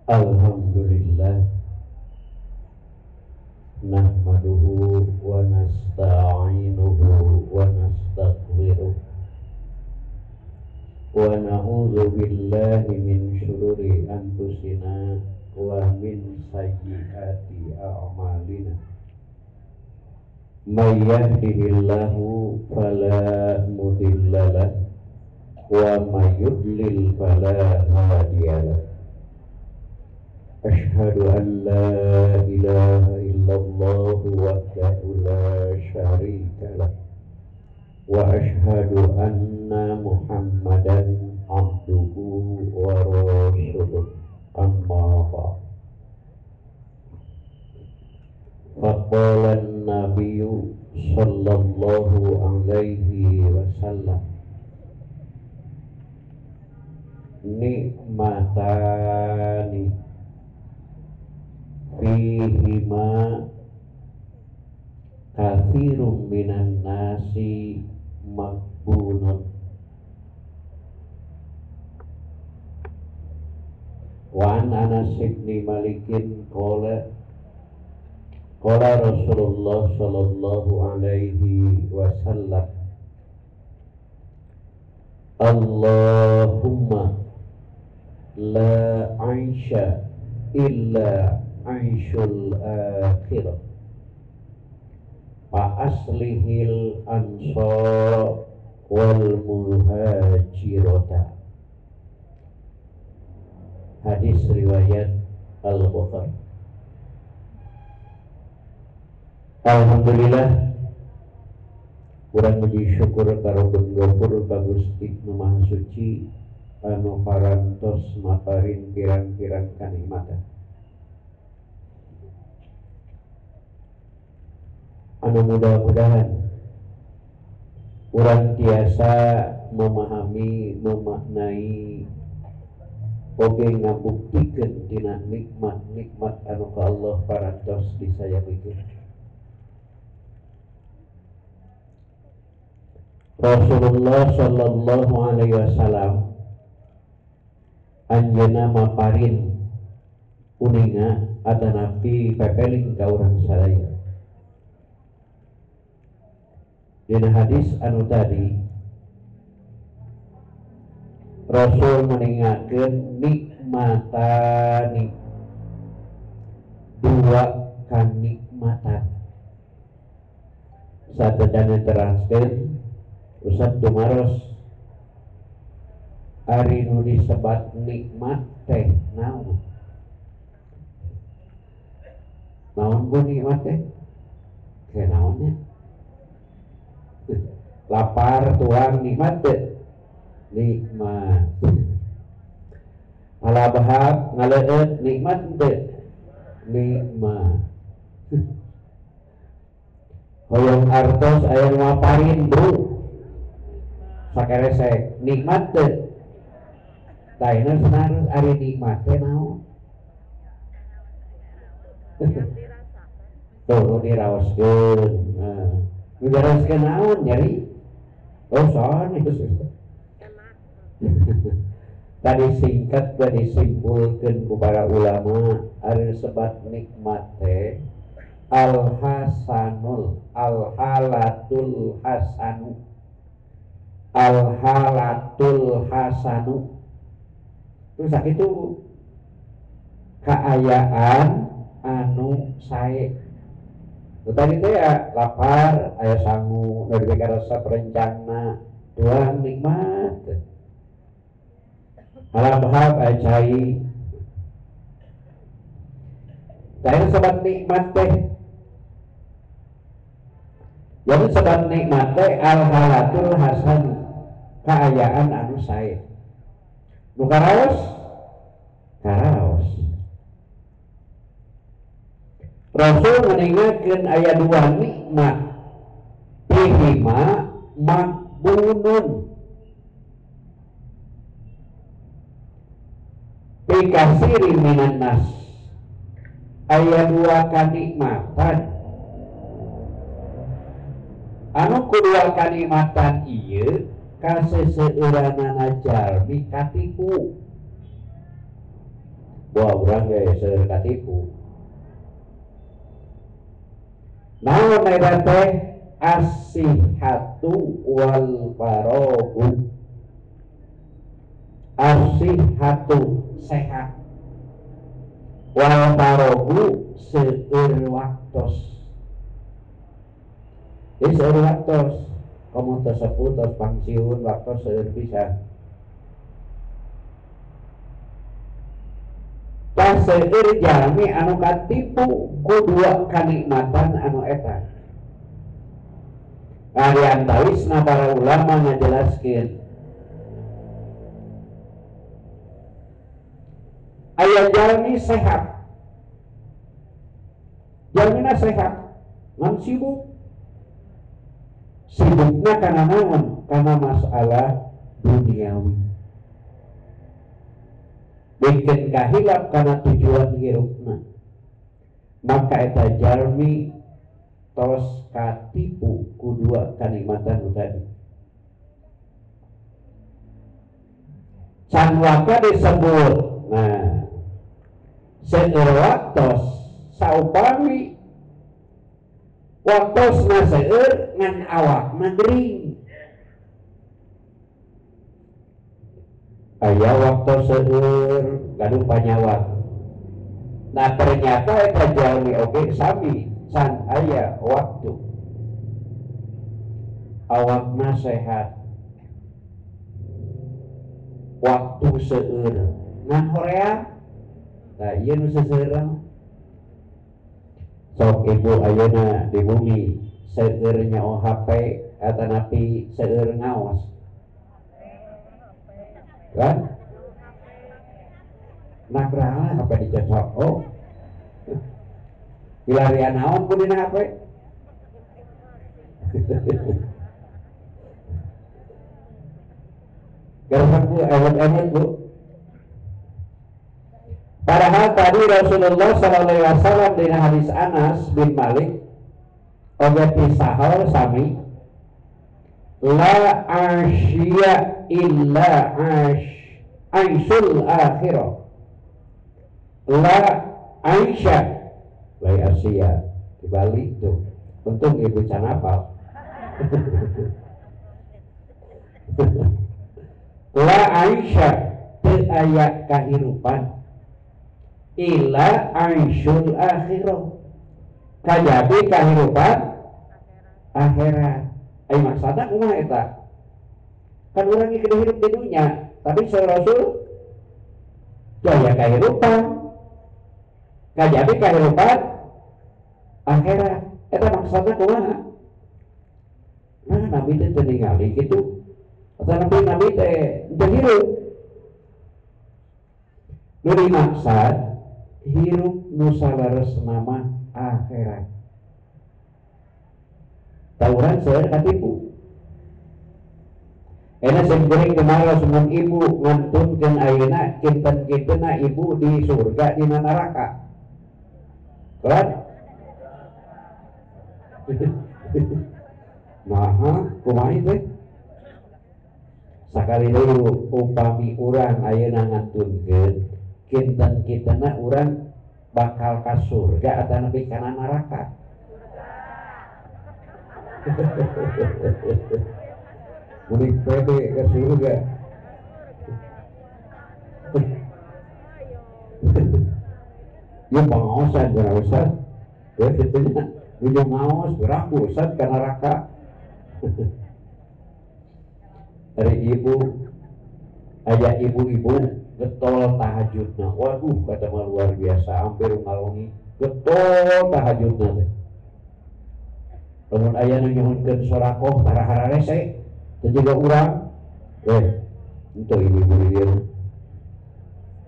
Alhamdulillah nahmaduhu wa nasta'inuhu wa nastaghfiruh wa na'udzu billahi min syururi anfusina wa min sayyiati a'malina. May yahdihillahu fala mudhillalah wa may yudlil fala hadiyalah. Ashhadu an la ilaha illallah wahdahu la syarika lah wa ashhadu anna Muhammadan abduhu wa rasuluh. Amma ba'd. Faqala an-nabiyyu sallallahu alaihi wasallam, nikmatani fihima katsirum minan nasi maghbunun. Wa an Anas bin Malikin qala qala Rasulullah sallallahu alaihi wasallam, Allahumma la aisha illa aishul akhirah fa aslihil ansar wal muhajirata. Hadis riwayat Al-Bukhari. Alhamdulillah, urang muji syukur karo Gofur ka Gusti Nu Maha Suci anu parantos maparin pirang-pirang kanikmatan. Anu mudah-mudahan urang tiasa memahami, memaknai, oge ngabuktikeun dina nikmat-nikmat anu ka Allah parantos disayangikeun. Rasulullah sallallahu alaihi wasallam anjeunna maparin uninga atanapi pepeling ka urang sadaya. Dina hadis anu tadi Rasul meninggalkan nikmatani, dua kanikmatan. Satedana teraskeun Ustaz Dumaros, ari nu disebat nikmat teh naon? Naon bu nikmat teh? Ke naonnya? Lapar tuang nikmat teh? Nikmat. Alabahab ngaleut nikmat teh? Nikmat. Hoyong artos aya nu maparin bu sakeresek nikmat teh? Taina senaros ari nikmat teh naon? Tuh nu diraoskeun. Nah, nu diraoskeun naon nyeri? Oh sanes. Tadi singkat disimpulkeun ku para ulama ari sebat nikmat teh al hasanul, al halatul hasanu, al halatul hasanu. Terus sakitu kaayaan anu sae. Tadi teh ya lapar aya sangu nu dibeka resep rencana tuang nikmat. Alabhab aya cai. Tadi sebat nikmat teh. Jadi sebat nikmat teh al halatul hasan, kaayaan anu sae. Nu karaos? Karaos. Rasul meninggalkan ayat dua nikmat. Bihima magbunun bikasiri minan nas. Ayat dua kanikmatan. Anu kedua kanikmatan ieu kaseseueuranana jalmi katipu. Bahwa urang ge seueur katipu. Naon eta teh asihatu wal farogu. Asihatu sehat, wal farogu seueur waktos. Jadi seueur waktos, komo teu sepuh tos pangsiun waktos seueur pisan. Tah seueur jalmi anu katipu ku dua kanikmatan anu eta. Nah, di antawisna para ulama ngajelaskeun aya jalmi sehat, jalmina sehat ngan sibuk. Sibukna kana naon? Kana masalah duniawi. Bikin kahilap kana tujuan hirupna. Maka eta jalmi tos katipu ku dua kanikmatan tadi. Can waka disebut. Nah, seueur waktos saupami waktosna seueur ngan awakna gering. Aya waktos seueur gaduh panyawat. Nah ternyata eta jalmi oge sami can aya waktu. Awakna sehat, waktu seueur ngan hoream. Nah ieu nu seseueurna. Sok ibu ayeuna di bumi seueur nyaho HP atanapi seueur ngaos. Kan? Nah kumaha HP dicocok? Oh. Pilarian naon ku dina HP? Garang bu, emut-emut bu. Padahal tadi Rasulullah sallallahu alaihi wasallam dina hadis Anas bin Malik oge pisahor sami la asya illa aisyul akhirah. La Aisyah la Asia dibalik tuh. Untung ibu can hafal. La Aisyah teu aya kahirupan illa aisyul akhirah, kajabi kahirupan akhirat. Ai maksudna kumaha eta? Kan urang ge hirup di dunya, tapi Rasul jaya kahirupan, kajabi kahirupan akhirat. Eta maksudna kumaha? Nah, Nabi teh teu ningali kitu. Atau Nabi teh teu hirup. Nu dimaksud hirup nu saleresna mah akhirat. Tauran seueur katipu. Enak sing kemarin sumun ibu ngantunkeun ayeuna kinten-kintenna ibu di surga di neraka. Kan? Maha kumaha teh? Sakali deui upami urang ayeuna ngantunkeun kinten-kintenna urang bakal ka surga atau nepi kana neraka. Mudik pede ke surga. Ya pengaosan geura Ustaz. Ya kitunya nuju ngaos beraku Ustaz ka neraka. Dari ibu aya ibu-ibu getol tahajudna. Waduh kata mah luar biasa, hampir ngalongi getol tahajudna teh. Lamun aya nu nyuhunkeun sorakoh tara rese teu juga urang. Untuk ibu-ibu di dieu.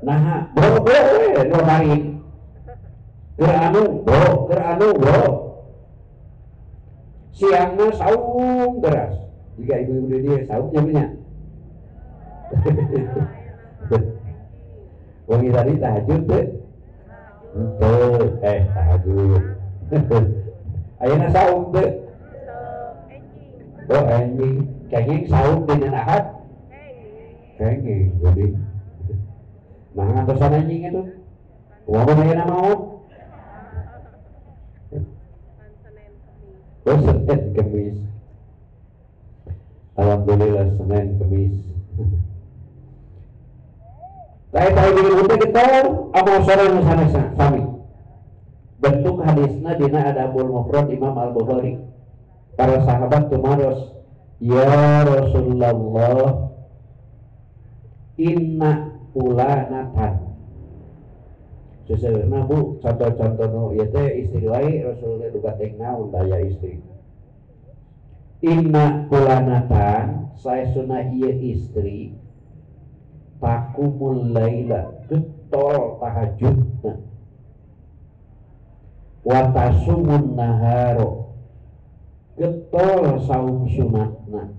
Nah, bro we dua hari. Keur anu, bro, keur anu, bro. Siangna saung deras. Jika ibu-ibu di dieu saung nya. Wangi tadi tahajud teh. Henteu, tahajud. Ayeuna saum teh. Oh, anjing. Kenging saum dina Ahad. Kenging jadi. Nah, ngantosan anjing itu. Kumaha ayeuna maot? Oh, Senin Kemis. Alhamdulillah Senin Kemis. Tah ibu teh getol amal soleh nu sanes sami. Bentuk hadisna dina Adabul Mufrad Imam Al-Bukhari. Para sahabat tumaros, ya Rasulullah, inna fulanatan. Seseurna bu, contoh-contoh nu ieu teh istri wae Rasulullah duka teh naon daya istri. Inna fulanatan, saesuna ieu istri taqumul laila, getol tahajudna. Wa tasumun naharo, getol saum sunatna.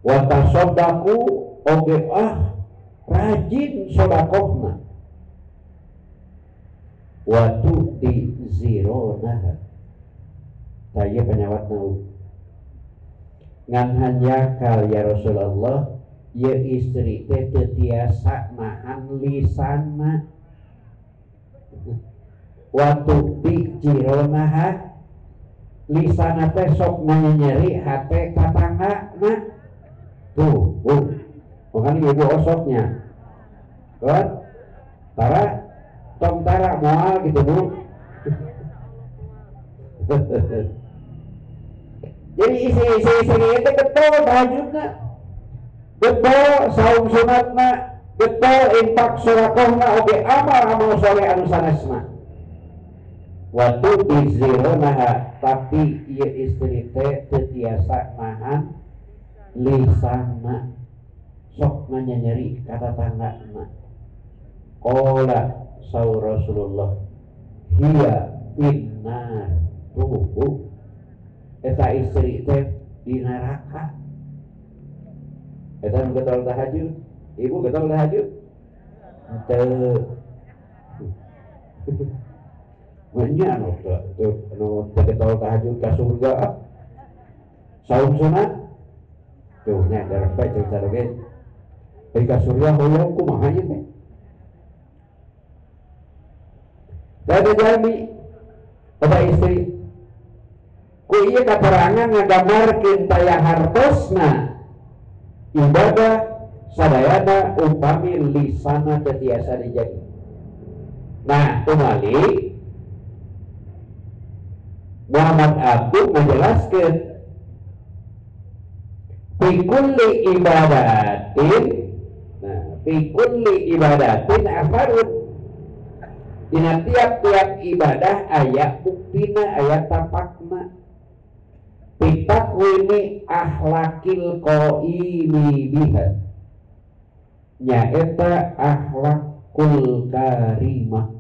Wa tasaddaqu oge ah rajin sedekahna. Wa tu'ti zironaha. Tah ieu penyawatna ngan hanjakal ya Rasulullah, ieu istri teh teu tiasa nahan lisanna. Wa tu'ti zironaha, lisana teh sok nyeri hate tatanggana. Tuh, bu, makanya ibu osoknya kan tara tong tara moal gitu bu. Jadi isi-isi itu getol tahajudna, getol saum sunatna, getol infak sedekahna, oge amal-amal soleh anu sanesna. Waktu bizironaha, tapi ieu istri teh teu tiasa nahan lisanna, sok nyeri ka tatanggana. Qala saur Rasulullah, hiya finnar. Tuh, eta istri teh di neraka. Eta nu getol tahajud, ibu getol tahajud? Teu. Banyak nu teu getol tahajud ka surga. Saum sunat tuh nya darah bae jeung saroge. Ka surga hoyong kumaha ieu teh? Teu jalmi eta istri. Ku ieu katerangan ngagambarkeun taya hartosna ibadah sadayana upami lisana teu tiasa dijadi. Nah, tumali Muhammad Abduh menjelaskan fi kulli ibadatin, nah, fi kulli ibadatin afarun. Dina tiap-tiap ibadah aya buktina, aya tapakna. Bitakwini akhlakil qaimi biha, nyaeta akhlakul karimah.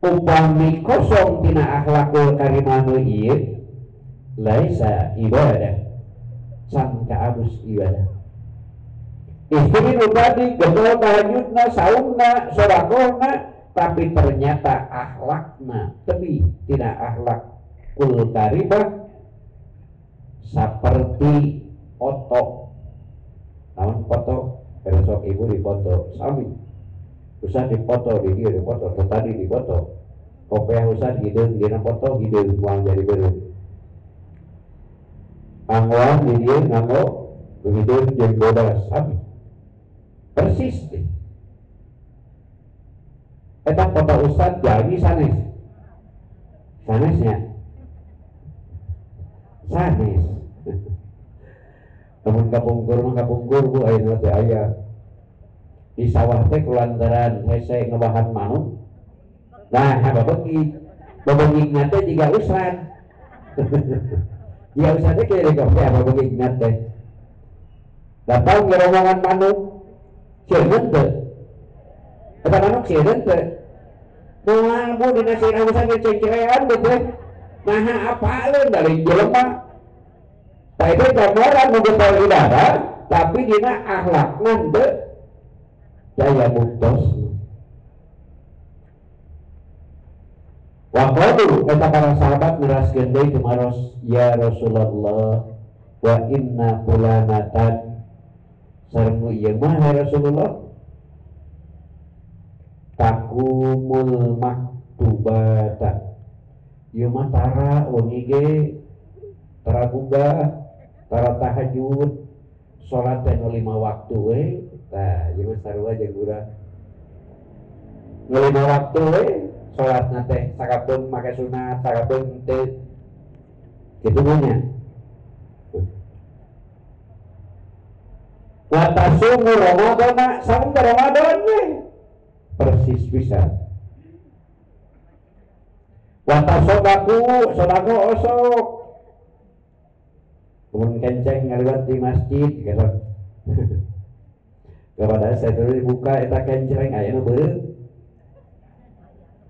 Upami kosong tina akhlakul karimah nu ieu laisa ibadah, sangka abus ibadah. Istri nu tadi getol tahajudna, saumna, sedekahna, tapi ternyata akhlakna tebi tina akhlakul karimah seperti otok. Naon foto? Besok ibu dipoto sami. Usah dipoto di dia dipoto, tadi dipoto. Kopiah usah hideung dina foto hideung moal jadi beureum. Anggoan di dia nganggo hideung jeung bodas sami. Persis deh. Eta foto ustad jalmi sanes. Sanesnya. Sanes. Namun kapungkur mah kapungkur bu ayeuna teh aya. Di sawah teh kulantaran hese ngebahan manuk. Nah, babegik. Babegikna teh jiga usran. Jiga usran teh kieu teh babegikna teh. Datang gerombongan manuk. Sieun teh. Eta manuk sieun teh. Moal bu dina sieun usran ge cengcerean teh. Naha apaleun dari jelema. Tah itu gambaran nu getol ibadah, tapi dina akhlakna teu daya buktos. Wa qalu eta para sahabat neraskeun deui tumaros, ya Rasulullah wa inna fulanatan Sareng nu ieu mah ya Rasulullah takumul maktubata ieu mah tara wengi ge tara gugah tara tahajud salat teh nu 5 waktu we tah ieu mah sarua jeung urang nu 5 waktu we salatna teh sakapeung make sunat sakapeung teu kitu nya. Wa tasumu Ramadana saum Ramadan we persis bisa. Wa tasodaku sodako osok kemun kenceng ngaliwat di masjid gitu. Kepada saya terus dibuka eta kenceng aya nu beureum.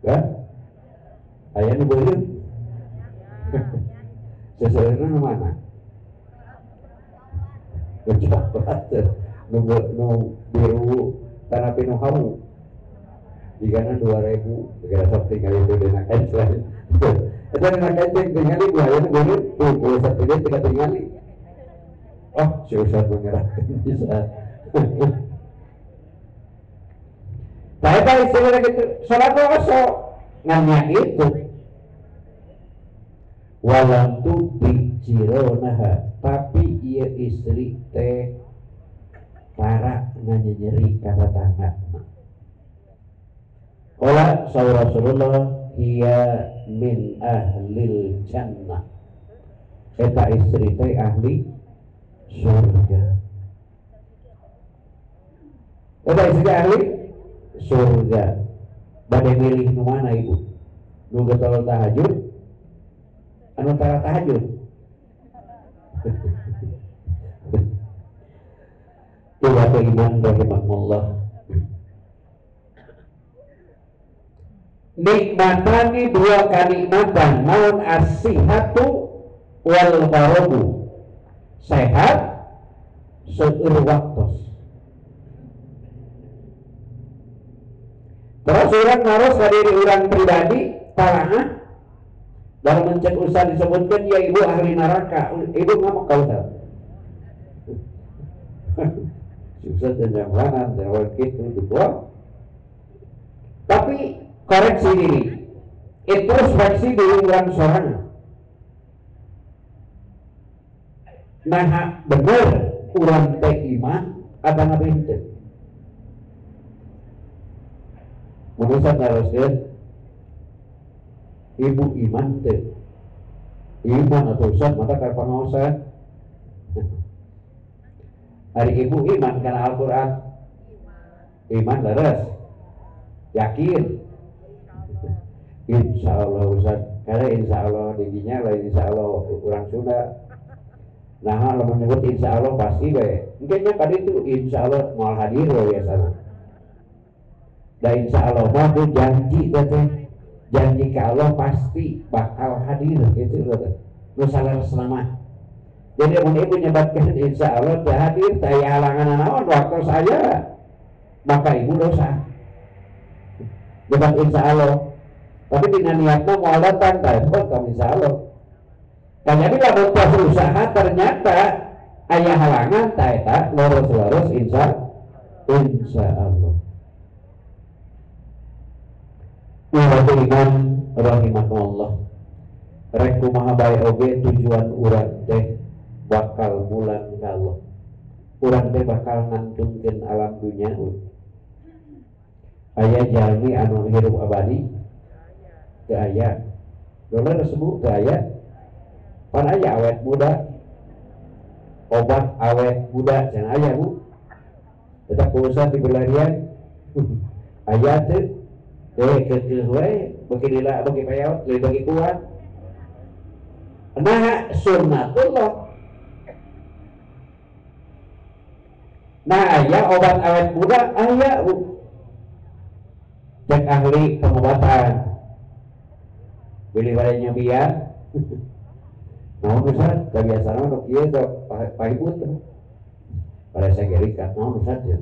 Kan? Aya nu beureum. Seseurna nu mana? Nu coklat, nu biru, tanah pinu hawu. Jigana 2000, kira sok tinggal itu dina kenceng. Eta dina kenceng tingali gua aya nu beureum, tuh gua sok tinggal tingali. Oh, si Ustaz mengerahkan bisa. Nah, eta istilahnya gitu, sholat osok ngannya itu. Walam tu dijironaha, tapi ieu istri teh tara nganyeri ka tetangga. Qala Rasulullah hiya min ahlil jannah. Eta istri teh ahli surga. Eta istri ahli surga. Bade milih nu mana ibu? Nu getol tahajud anu tara tahajud? Tuh iman rahimakumullah. Nikmatani dua kanikmatan naon asihatu wal barobu. Sehat seueur waktos. Terus orang naros ka diri urang pribadi talangah dalam mencek usaha disebutkan ya ibu ahli neraka, ibu ngamuk ka ustaz. Susah dan jangan jangan gitu gitu. Tapi koreksi diri, introspeksi diri urang sorangan. Nah bener urang teh iman atau nabi henteu? Mun ustaz naroskeun ibu iman teh iman atau ustaz mata ka pangaosan. Hari ibu iman karena Al-Quran iman leres yakin insya Allah ustaz karena insya Allah diginya lain insya Allah kurang Sunda. Nah kalau menyebut insya Allah pasti bae mungkinnya tadi itu insya Allah mau hadir biasanya. Dan insya Allah mah tuh janji teh janji ke Allah pasti bakal hadir gitu loh. Nu salah selama. Jadi mun ibu nyebatkeun insya Allah teu hadir teu aya halangan naon waktu saya maka ibu dosa. Nyebat insya Allah. Tapi dina niatna moal datang tah eta insya Allah. Kan jadi lamun tos usaha ternyata aya halangan tah eta lurus-lurus insya Allah. Iman rahimakumullah. Rek kumaha bae oge tujuan urang teh bakal mulang ka Allah. Urang teh bakal ngantunkeun alam dunya. Aya jalmi anu hirup abadi teu aya. Dolar sebu teu aya. Pan aya awet muda. Obat awet muda cenah aya Bu. Tetap urusan di berlarian. Aya teu kekeh we bagi lila bagi payau lebih bagi kuat. Nah sunnatullah. Nah aya obat awet muda aya Bu. Cek ahli pengobatan. Bilih bade nyobian. Naon Ustaz, da biasana nu kieu sok pahibut. Pada saya gerikat naon Ustaz ya.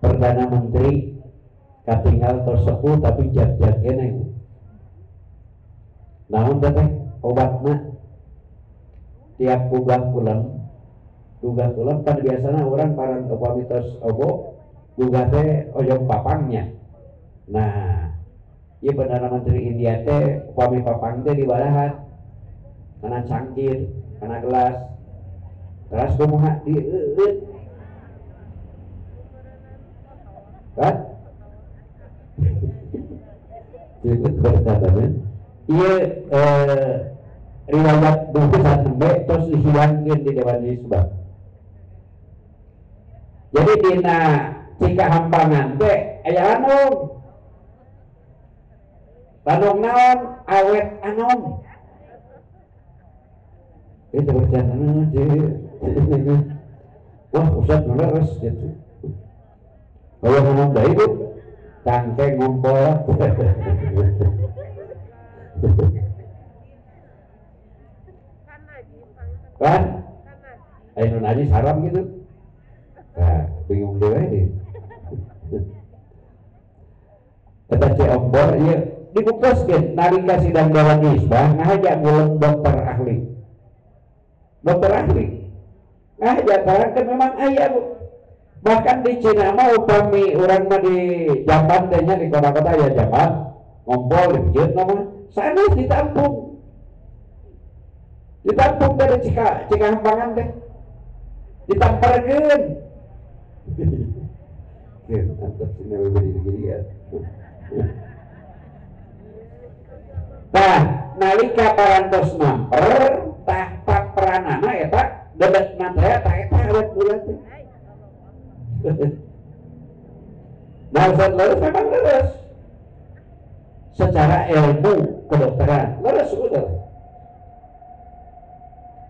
Perdana Menteri katinggal tersepuh tapi jat-jat keneh. Naon teh obatna tiap ubah pulang Gugah kulon pan biasana urang paran upami tos obo gugah teh oyong papangnya. Nah, ieu Perdana Menteri India teh upami papang teh dibarahan kana cangkir, kana gelas. Terus kumaha dieueut. Kan? Itu bercandanya. Ieu riwayat bungkusan nembe tos dihilangkeun di Dewan Hisbah. Jadi dina Cikahampangan teh aya landung. Landung naon? Awet anom. Itu bercandanya. Wah, Ustaz leres gitu. Kalau ngomong deui Bu, tangke ngumpul. Kan? Ayo nu najis haram gitu. Nah, bingung deui we. Eta Ce Ombor ieu dibuktoskeun nalika sidang Dewan Hisbah ngahaja nguleng dokter ahli. Dokter ahli. Ngahaja tarangkeun memang aya Bu. Bahkan di Cina mah upami urang mah di jamban teh nya di kota-kota aya jamban ngompol di masjid mah sanes ditampung. Ditampung dari Cikahampangan teh. Ditamparkeun. Oke, mantap sini begini ya. Tah, nalika parantos mamper, tah paperanana eta dedetna teh tah eta awet bulan teh. Nah, Ustaz leres memang leres. Secara ilmu kedokteran, leres udah.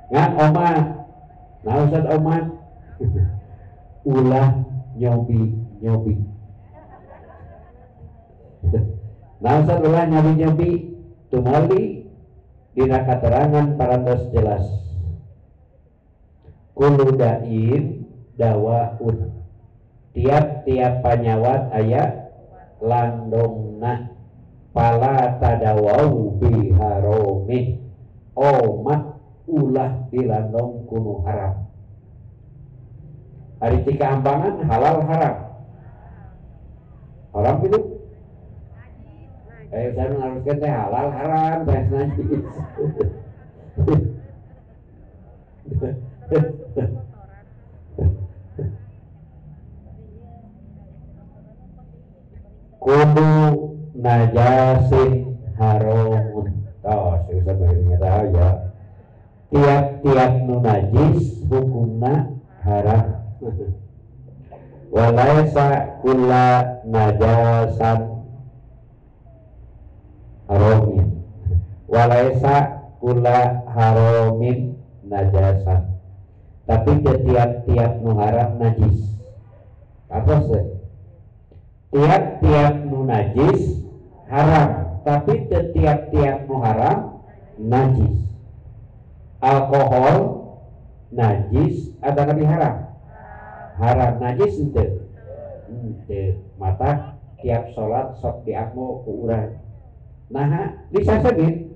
Ngan omat, nah Ustaz omat, ulah nyobi-nyobi. Nah Ustaz ulah nyobi-nyobi, tumali dina katerangan parantos jelas. Kullu da'in dawaun. Tiap-tiap panyawat aya landongna. Pala tadawau biharomin. Omat ulah dilandong kunu haram. Hari Cikahampangan halal haram. Haram gitu? Saya mengharuskan teh halal haram, saya najis. Kudu najasin haramun. Tos, usah bagi tahu ya. Tiap-tiap nu najis hukumna haram. Walaisa kulla najasan haromin. Walaisa kulla haromin najasan. Tapi tiap-tiap nu haram najis. Apa sih? Tiap-tiap nu najis haram, tapi tiap-tiap nu haram najis. Alkohol najis atau lebih haram? Haram najis ente. Ente mata tiap sholat sok dianggo ku urang. Nah, bisa segit.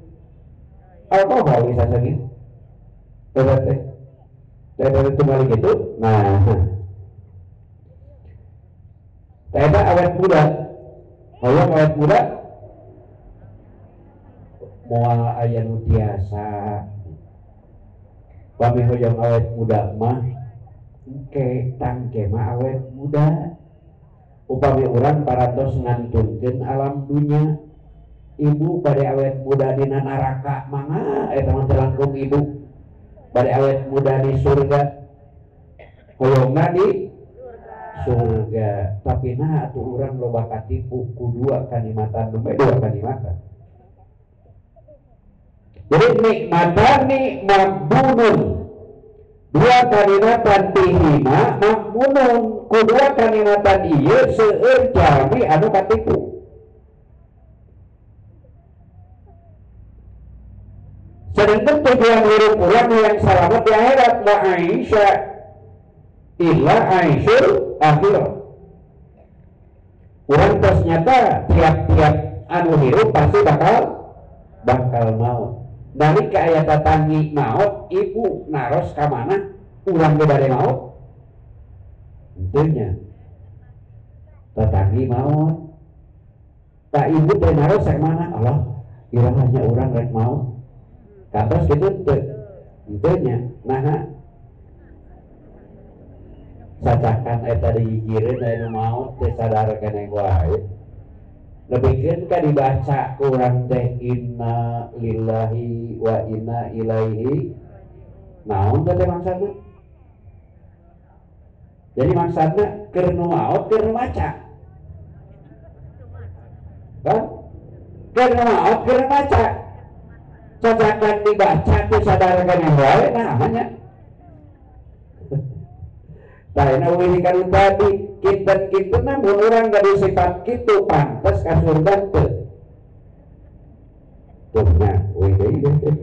Alkohol bisa segit. Eta teh. Dari itu balik itu. Nah, eta awet muda. Hoyong awet muda moal aya nu tiasa. Pami hoyong awet muda mah engke tangke mah awet muda. Upami urang parantos ngantunkeun alam dunya. Ibu bade awet muda dina neraka mangga eta mah langkung ibu. Bade awet muda di surga. Hoyongna di surga. Tapi nah atuh urang loba katipu ku dua kanikmatan, nembe dua kanikmatan. Jadi nikmatani maghbunun. Dua kanikmatan tihima maghbunun. Ku dua kanikmatan ieu seueur jalmi anu katipu. Sedangkan tujuan hidup urang yang selamat di akhirat la aisha illa aisyul akhirah. Urang tos nyata tiap-tiap anu hirup pasti bakal maut. Nalika aya tatangi maut, ibu naros ka mana? Urang ge bade maot henteu nya tetanggi maot tak ibu teh naros rek mana Allah iraha nya urang rek maot kantos kitu teu henteu nya naha sacakan eta digigireun aya nu maot teh sadar keneh wae lebihkeun ka dibaca ku urang teh inna lillahi wa inna ilaihi naon teh maksudna. Jadi maksudna keur nu maot keur nu maca kan keur nu maot keur nu maca cacakan dibaca teh sadar keneh wae nah nya. Tah euy kan tadi kinten-kinten mun urang gaduh sifat kitu pantes ka surga teu. Tuh nya euy deui teh.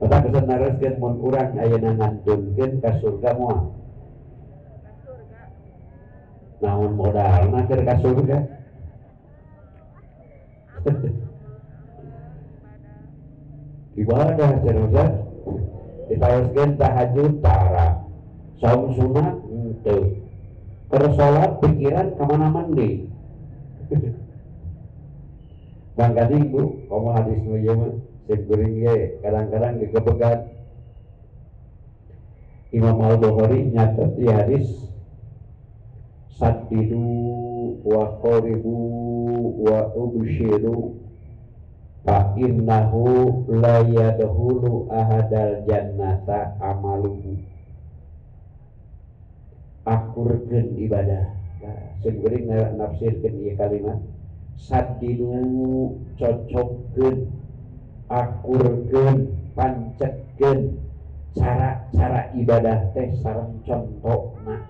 Mata kesan naroskeun mun urang ayeuna ngantunkeun ka surga moal. Naon modalna keur ka surga? Ibadah cenah ditaoskeun tahajud tara. Saum sunat henteu. Keur salat pikiran ka mana deui. Bang gading Bu, komo hadis nu ieu mah sip kuring ge kadang-kadang gegebegan. Imam Al-Bukhari nyatet di hadis saddidu wa qaribu wa ubshiru fa innahu la yadkhulu ahadal jannata amaluhu. Akurkeun ibadah. Nah, sing kuring nafsirkeun ieu kalimat saddidu cocokkeun akurkeun pancetkeun cara-cara ibadah teh sareng contona.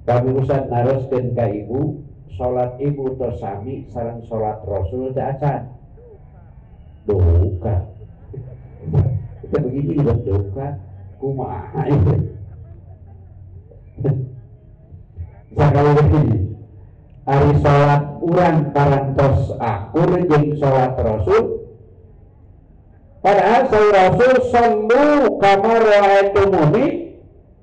Kami usah naroskeun ka ibu, salat ibu tos sami sareng salat Rasul teh acan. Duka. Kita begini juga duka kumaha itu. Sakali begini, ari salat urang parantos akur jeung salat Rasul. Padahal saur Rasul sallu kama ra'aitumuni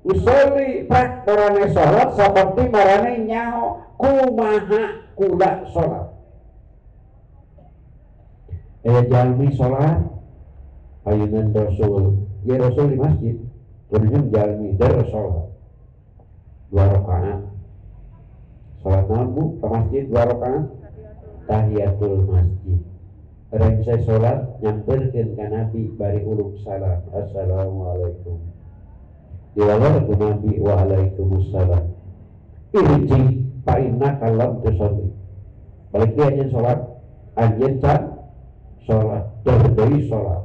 usolli, prak marane salat saperti marane nyaho kumaha kula salat. Jalmi salat ayunan Rasul, ya Rasul di masjid, kemudian jalmi der salat 2 rakaat. Salat naon Bu ke masjid 2 rakaat? Tahiyatul masjid. Rengse salat nyamperkeun ka Nabi bari uluk salam. Assalamualaikum. Diwalar ku Nabi waalaikumsalam. Irji fa innaka lam tusalli. Balik dia anjeun salat, anjeun can salat, deui salat.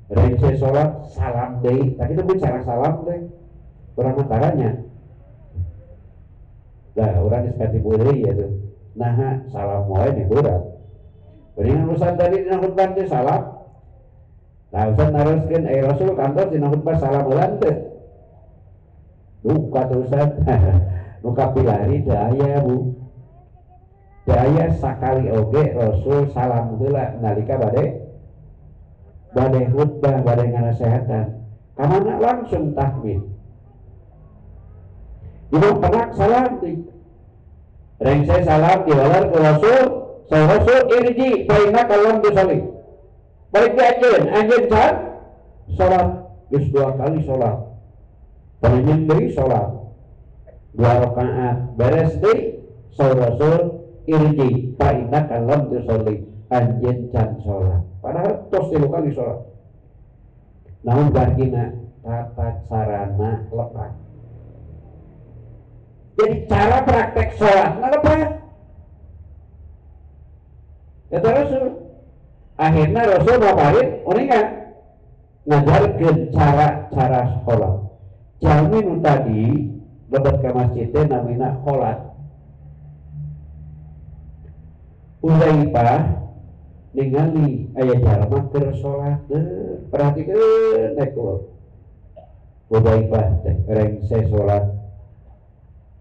Rengse salat salam deui. Tah kitu bicara salam teh. Urang mataranya. Lah urang geus katipu deui ya tuh. Naha salam wae nih berat. Mendingan urusan tadi dina khutbah teh salam. Nah urusan naroskeun Rasul kantos dina khutbah salam ulang teh. Duka tuh Ustaz. Nu kapilari teu aya Bu. Teu aya sakali oge Rasul salam heula nalika bade khutbah bade nganasehatan. Ka mana langsung tahmid. Imam penak salam di rengse salam diwalar ke Rasul. Saya Rasul irji fa innaka lam tusalli. Balik di anjeun, anjeun can salat geus 2 kali salat. Panjenengan deui salat 2 rakaat beres deui saur Rasul irji fa innaka lam tusalli. Anjeun can salat. Padahal tos 3 kali salat. Naon bargina tata carana lepat. Jadi cara praktek sholatna lepat. Kata Rasul, akhirnya Rasul ngapain? Uningan ngajarkeun cara-cara sholat. Jalmi nu tadi lebet ka masjid teh namina sholat. Uzaifah ningali aya jalma keur sholat, perhatikeun nek Uzaifah teh rengse sholat.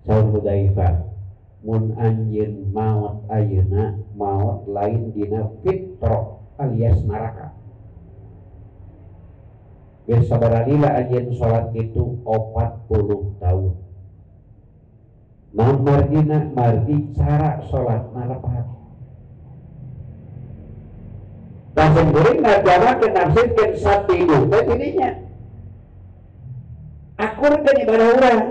Saur Hudaifah, mun anjeun maot ayeuna maot lain dina fitrah alias neraka. Geus sabaraha lila anjeun salat kitu 40 tahun. Naon margina? Margi cara salatna lepat. Langsung kuring ngarjamakeun nafsirkeun satilu teh tidinya. Akurkeun ibadah urang.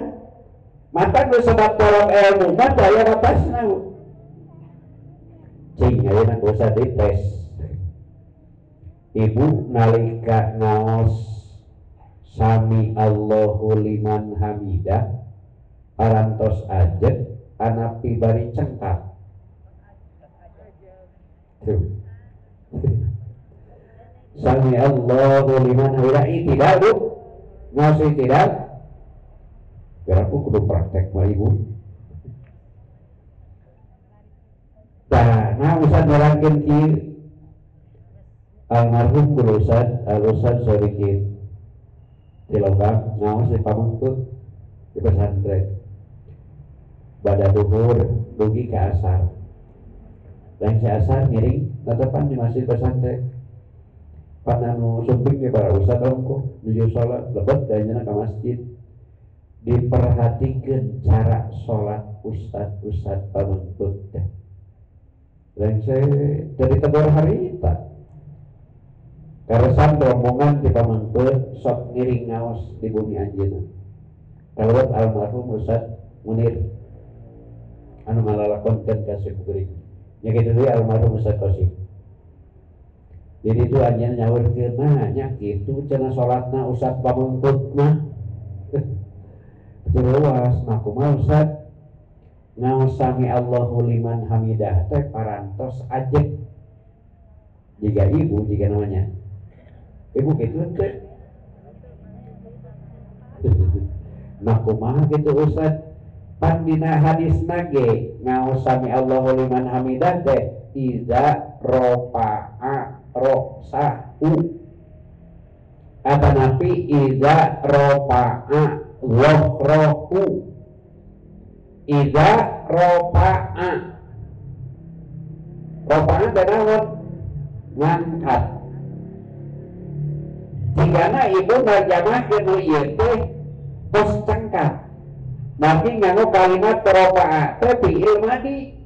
Mata nu sebab tolong ilmu mah teu aya batasna. Cing ayeuna usah dites. Ibu nalika ngaos sami Allahu liman hamidah parantos ajeg anapi bari cengkap. Tuh. Sami Allahu liman hamidah tidak bu, ngaos tidak. Biar aku kudu praktek mah ibu. Nah, usah nerangkeun kieu. Almarhum guru Ustaz, Al-Ustaz Sorikin di logam ngaos di Pamengpeuk di pesantren. Bada duhur dugi ke asar. Dan si asar ngiring tetepan di masjid pesantren. Pananu sumping di para ustaz ongkoh nuju salat lebet danyana ka masjid. Diperhatikan cara salat ustaz-ustaz Pamengpeuk teh. Lengse dari tegur harita. Karesan rombongan di Pamengpeuk sok ngiring ngaos di bumi anjeunna. Kalewat almarhum Ustaz Munir anu ngalalakonkeun ka simkuring. Nya kitu deui almarhum Ustaz Qasim. Jadi itu anjeunna nyaurkeun nah nya kitu cenah salatna Ustaz Pamengpeuk mah. Terus nah kumaha Ustaz? Ngaos sami Allahu liman hamidah teh parantos ajeg. Jika ibu jika namanya. Ibu gitu teh. Nah kumaha gitu Ustaz? Pan dina hadisna ge ngaos sami Allahu liman hamidah teh iza rofa'a rosahu. Atanapi iza rofa'a zohrohu. Iza rofa'a. Rofa'a teh naon? Ngangkat. Jigana ibu nerjemahkeun nu ieu teh tos cengkat. Nanti nganggo kalimat rofa'a teh fi'il madi.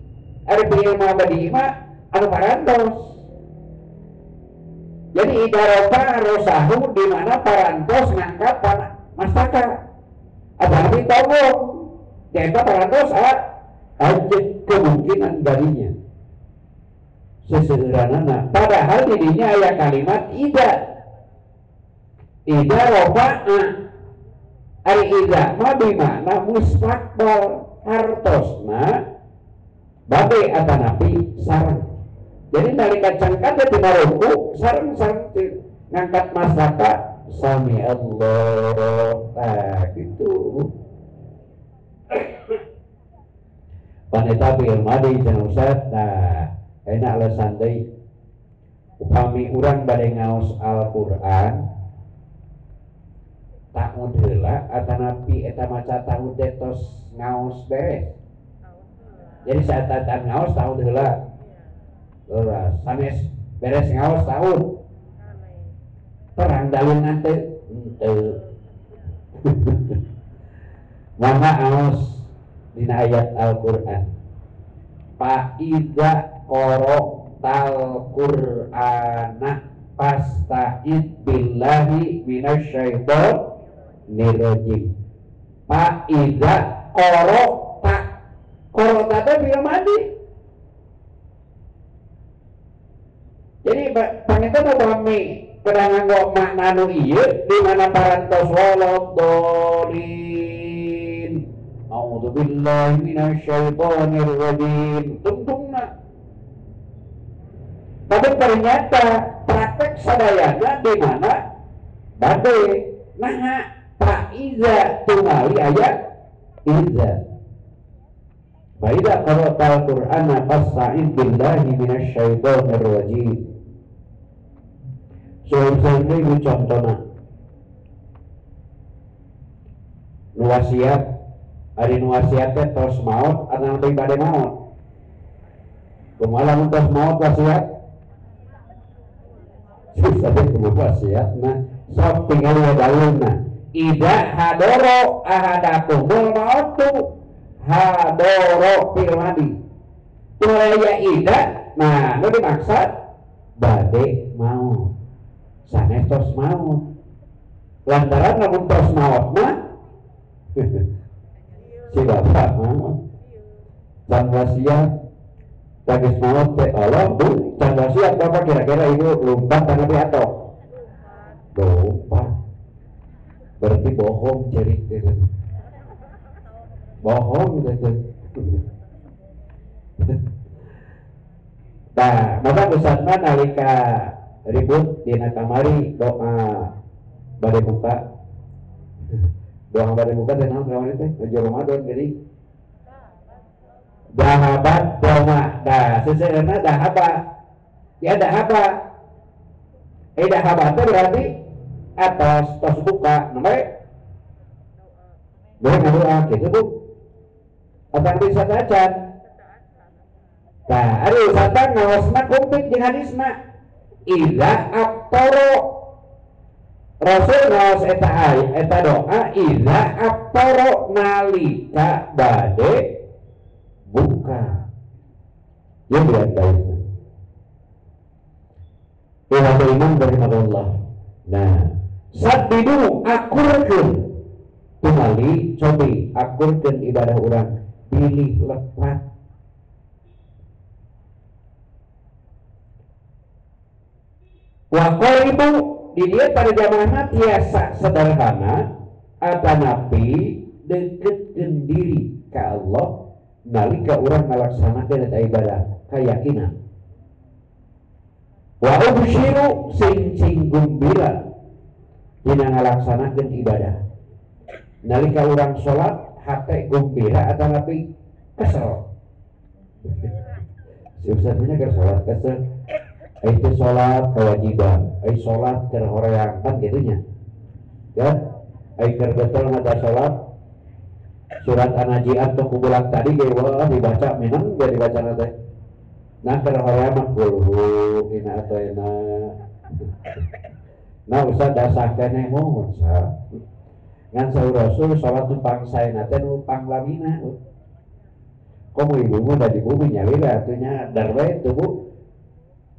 Ari fi'il madi mah anu parantos. Jadi idza rofa'a rosahu di mana parantos ngangkat mastaka. Atanapi tobong. Jadi parantos ajeg kemungkinan darinya. Sesederhanana. Padahal dirinya aya kalimat idza. Idza rofa'a. Ari idza mah bimana mustaqbal hartosna bade atanapi sareng. Jadi nalika cangkat teh tina ruku sareng-sareng ngangkat masaka sami Allah. Nah gitu. Paneta fi'il madi cenah Ustaz. Nah, enak alasan deui. Upami urang bade ngaos Al-Qur'an ta'ud heula atanapi eta maca ta'ud teh tos ngaos beres. Jadi saat tataan ngaos ta'ud heula. Leras, sanes beres ngaos ta'ud. Terang dalilna teu henteu. Mangga ngaos dina ayat Al-Qur'an. Fa iza qara'tal Qur'ana fasta'id billahi minasyaitonir rajim. Fa iza qara'ta, qara'ta teh fi'il madi. Jadi panginten upami kedah nganggo makna nu ieu di mana parantos waladdallin. A'udzubillahi minasyaitonir rajim. Tungtungna. Tapi ternyata praktek sadayana di mana bade naha fa iza tungali ayat iza. Fa iza qara'tal Qur'ana fasta'id billahi minasyaitonir rajim. Soal-soal ibu contohna nu wasiat, ari nu wasiat teh tos maot atau lebih bade maot. Kumaha lamun tos maot wasiat? Susah teh kumaha wasiat nah Sok tinggal ya dalilna. Idza hadoro ahadakumul mautu hadoro fil madi. Tulaya ida, nah nu dimaksud bade mau sanes tos mau. Lantaran lamun tos maot mah si bapak mau can wasiat tagis maot teh Allah bu can wasiat bapak kira-kira ibu lumpat tanah di atok lompat berarti bohong cerik gitu. Bohong gitu. Nah, maka Ustaz mah nalika ribut dina kamari doa bade buka. Doa bade buka teh naon kamari teh? Nuju Ramadan jadi dahabat doma. Dah seseurna dahaba. Ya dahaba. Eh dahaba teh berarti atas tos buka, namanya boleh ngadoa gitu Bu. Atang bisa acan. Nah, ari ustaz ngaosna komplit jeung hadisna. Idza aftara Rasul ngaos eta ayat eta doa idza aftara nalika bade buka. Ya lihat baiknya. Ikhwatul iman rahimahullah. Nah, sadbidu akurkeun tumali cobi akurkeun ibadah urang pilih lepat. Wa qaribu di dia pada zamanna tiasa sederhana atanapi deketkeun diri ka Allah nalika urang ngalaksanakeun eta ibadah kayakinan. Wa ubshiru sing gumbira dina ngalaksanakeun ibadah. Nalika urang salat hate gumbira atanapi kesel. Si ustaz punya keur salat kesel. Itu sholat kewajiban, ai sholat keur horeang kan gitunya. Kan? Ai keur betul ngada sholat surat An-Nazi'at teh kubulan tadi ge wah dibaca minang ge dibaca teh. Nah keur horeang mah kulhu inna ataina. Nah ustaz dasah keneh mohon sa. Ngan saur Rasul sholat nu pangsaena teh nu panglamina. Komo ibu mah da di bumi nyalira atuh nya darwe tuh Bu.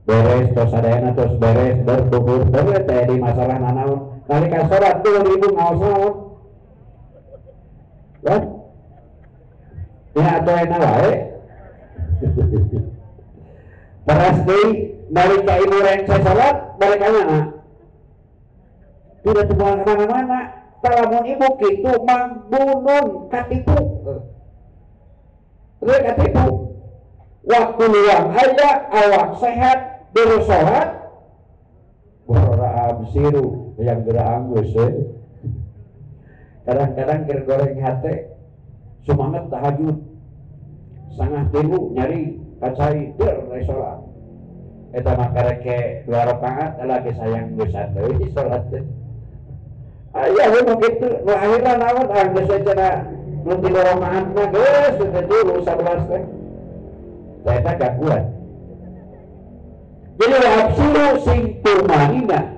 Beres tos sadayana tos beres bertukur beres teh di masalah nanaon nalika salat tuh ibu ngaos naon kan ya atuh enak wae teras deui nalika ibu rengse salat balik ka mana tidak tubuhan kemana-mana lamun ibu kitu mangbunun katipu rek katipu waktu luang aya awak sehat beres sholat borora absiru yang gerak anggus kadang-kadang keur goreng hate semangat tahajud sangat tilu nyari kacai der dari sholat eta mah karek dua rakaat lagi sayang geus deui sholat teh aya we nu kitu nu akhirna naon ah geus cenah nu tilu rakaat mah geus teh tilu 11 teh eta gangguan. Jadi wabsiru sing tumanina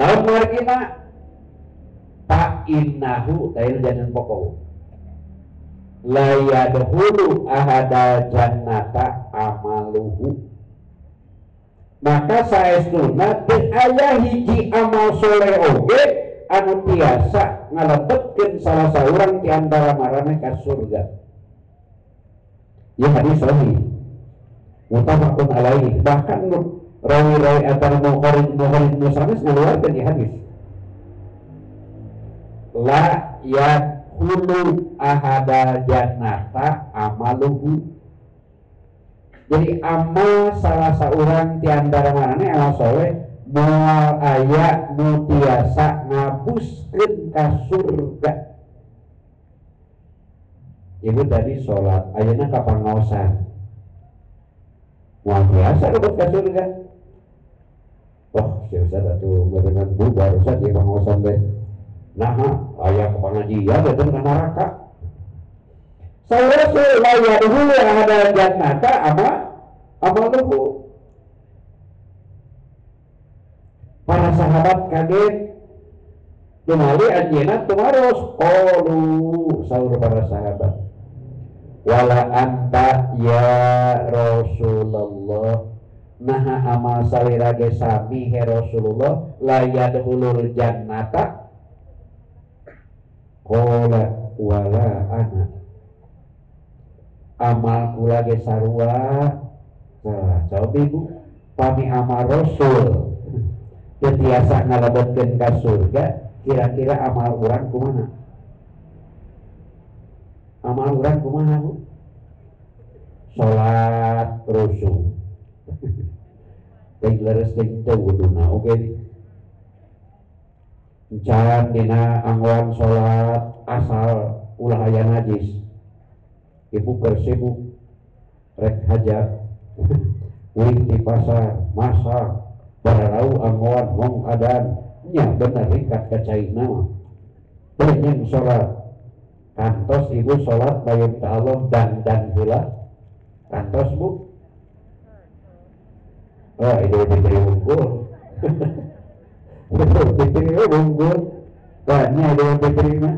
naon margina fa innahu tail jangan pokok la yadkhulu ahada jannata amaluhu maka saestuna teu aya hiji amal soleh oge anu tiasa ngalebetkeun salah saurang di antara maraneh ka surga. Ya hadis sahih muttafaqun alaihi bahkan rawi-rawi antara Bukhari Muslim ngaluarkeun di hadis la yadkhulu ahada jannata amaluhu. Jadi amal salah seorang di antara maraneh amal soleh moal aya nu tiasa ngabuskeun ka surga. Ibu tadi sholat ayeuna ka pangaosan moal biasa lebet ka surga. Oh, si Ustaz atuh beunang bubar Ustaz ieu pangaosan teh. Nah, aya ke pengajian eta ka neraka. Saur la yadkhulu ahada jannata ama amaluhu. Para sahabat sahabat kaget. Tumali anjeunna tumaros qalu saur para sahabat. Wala anta ya Rasulullah naha amal salira ge sami he Rasulullah la yadkhulul jannata qala wala ana amal kula ge sarua. Nah, coba ibu pami amal Rasul teu tiasa ngalebetkeun ka surga, kira-kira amal urang kumaha? Amal urang kumaha bu? Salat rusuh teh leres teh teu wuduna oge encan dina anggoan salat asal ulah aya najis. Ibu keur sibuk rek hajat uing di pasar masak bararau anggoan mong adan nya bener ringkat ka caina mah benyeng salat kantos ibu salat bayun ka Allah dandan heula kantos bu. Oh Idul Fitri unggul. Idul Fitri unggul banyak Idul Fitri mah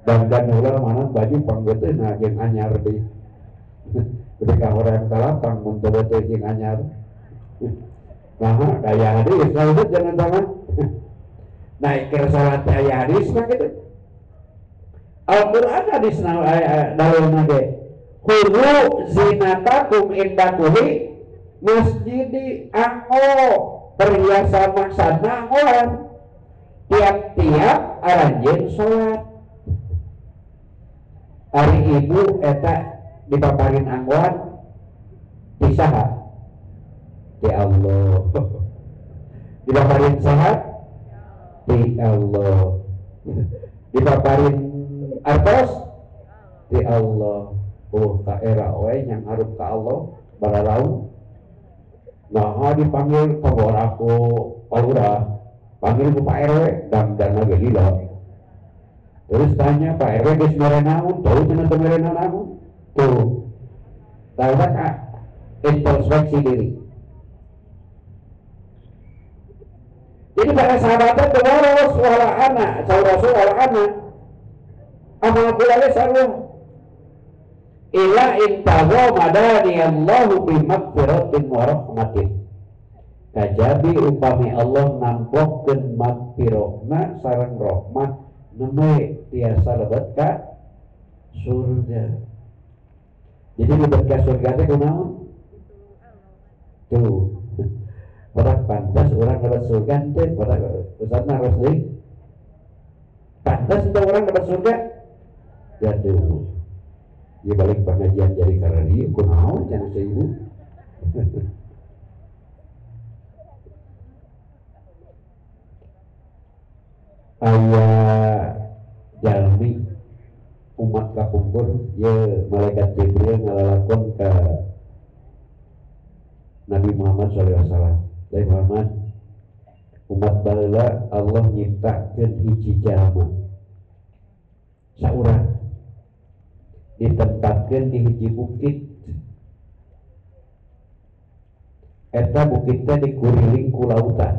dandan heula mana baju panggeuteuh jeung anyar deui beuki ka hoream ka lapang mun teu teh jeung anyar. Nah, daya hadis lalu jangan-jangan naik ke salat aya hadis mah kitu. Al-Qur'an hadis dalilna ge khudhu zinatakum inda kulli masjidi anggo perhiasan maksana anggoan tiap-tiap aranjeun salat. Ari ibu eta dipaparin anggoan ti saha? Ti Allah. Dipaparin sehat? Ti Allah. Dipaparin artos? Ti Allah. Oh ka era we yang harup ka Allah bararau. Nah dipanggil pabor aku Pak Lurah, panggil ku Pak RW dan lagi lila. Terus tanya Pak RW geus mere naon? Teu cenah teu mere naon. Tuh. Tahu tak introspeksi diri. Jadi para sahabatnya tumaros wala ana, saur Rasul wala ana. Amal kula ge sarua. Ila intahu madani Allahu bi magfiratin wa rahmatin. Kajabi upami Allah nampokeun magfirahna sareng rahmat nembe tiasa lebet ka surga. Jadi lebet ka surga teh kunaon? Tuh. Barak pantas orang dapat surga teh, barak ustadna harus deui. Pantas itu orang dapat surga. Jatuh. Di balik pengajian jadi karena dia kunaon cenah ibu. Aya jalmi umat kapungkur ye malaikat Jibril ngalalakon ka Nabi Muhammad sallallahu alaihi wasallam. Nabi Muhammad umat baheula Allah nyiptakeun hiji jalma saurang ditempatkeun di hiji bukit. Eta bukitnya dikuriling ku lautan.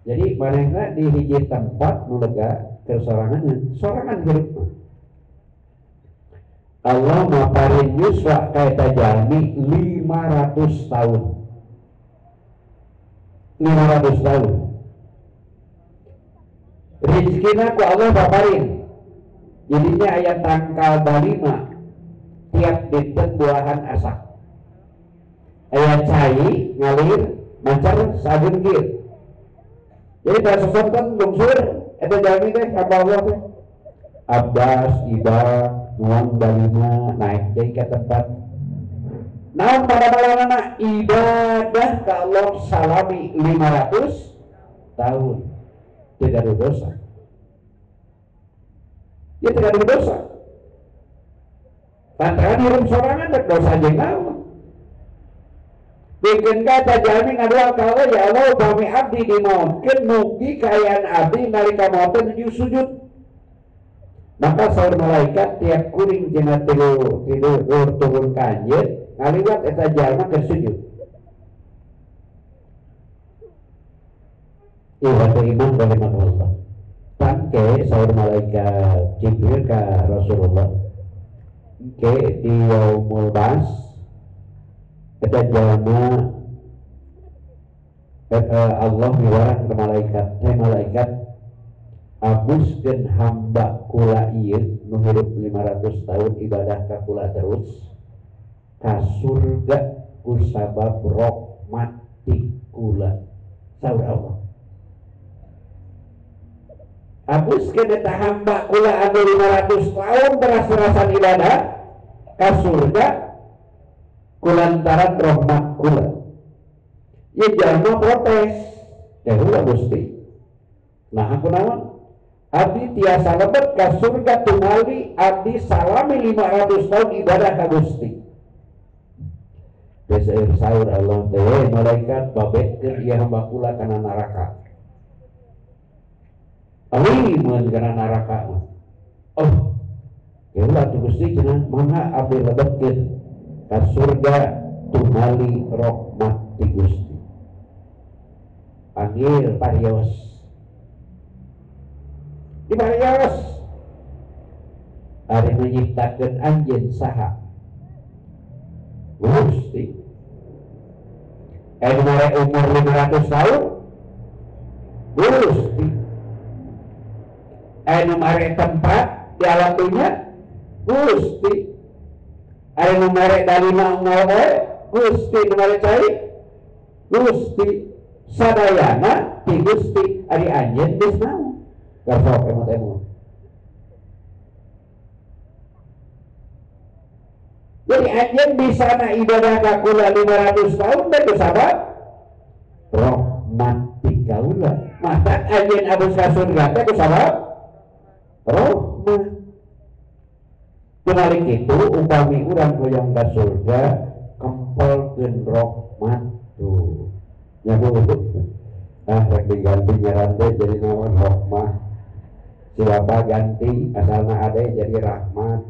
Jadi manehna di hiji tempat nu lega keur sorangan, sorangan hirup. Allah maparin yuswa ka eta jalmi 500 tahun. 500 tahun. Rizkina ku Allah paparin. Jadinya aya tangkal balima tiap dinten buahan asak. Aya cai ngalir macar sageun kieu. Jadi pada sosok lungsur eta jalmi teh ka Allah teh. Abbas, Iba, nuang balima naik deui ka tempat. Naon pada malamna ibadah ka Allah salami 500 tahun. Tidak ada dosa. Ya tidak ada dosa. Lantaran hirup sorangan dek dosa jeung naon. Bikin kata jalmi ngadua ka Allah, ya Allah upami abdi dimautkeun mugi kaayaan abdi nalika maot nuju sujud. Maka saur malaikat tiap kuring cenah tilu tidur turun ka anjeun ngaliwat eta jalma keur sujud. Iwatu iman kalimat Allah. Tangke saur malaikat Jibril ka Rasulullah. Ke di yaumul bas eta jalma Allah miwarang ke malaikat, "Hei malaikat, abuskeun hamba kula ieu nu hirup 500 tahun ibadah ka kula terus ka surga ku sabab rahmat ti kula." Saur Allah. Abuskeun eta hamba kula anu 500 tahun teras-terasan ibadah ka surga kulantaran rahmat kula. Ya jalma protes, ya ulah Gusti. Nah aku naon? Abdi tiasa lebet ka surga tumali abdi salami 500 tahun ibadah ka Gusti. Biasa saur Allah teh malaikat babetkeun ieu hamba kula kana neraka. Alimun kana neraka mah. Oh, ya ulah tuh Gusti cenah mangga abdi lebetkeun ka surga tumali rahmat ti Gusti. Panggil parios. Di parios ari nu nyiptakeun anjeun saha? Gusti. Anu mere umur 500 tahun? Gusti. Anu mere tempat di alam dunia? Gusti. Anu mere dalima ngomong? Gusti. Nu mere cai? Gusti. Sadayana ti Gusti ari anjeun geus naon? Gasok emot-emot. Jadi anjeun bisa na ibadah ka kula 500 tahun teh sabab rahmat ti kaula. Mata anjeun abus ka surga teh sabab rahmat. Tunalik itu upami urang hoyong ka surga kempelkeun rahmat tuh. Ya bu, ah rek diganti ngaran teh jadi naon rahmah. Si bapak ganti asalna ade jadi rahmat.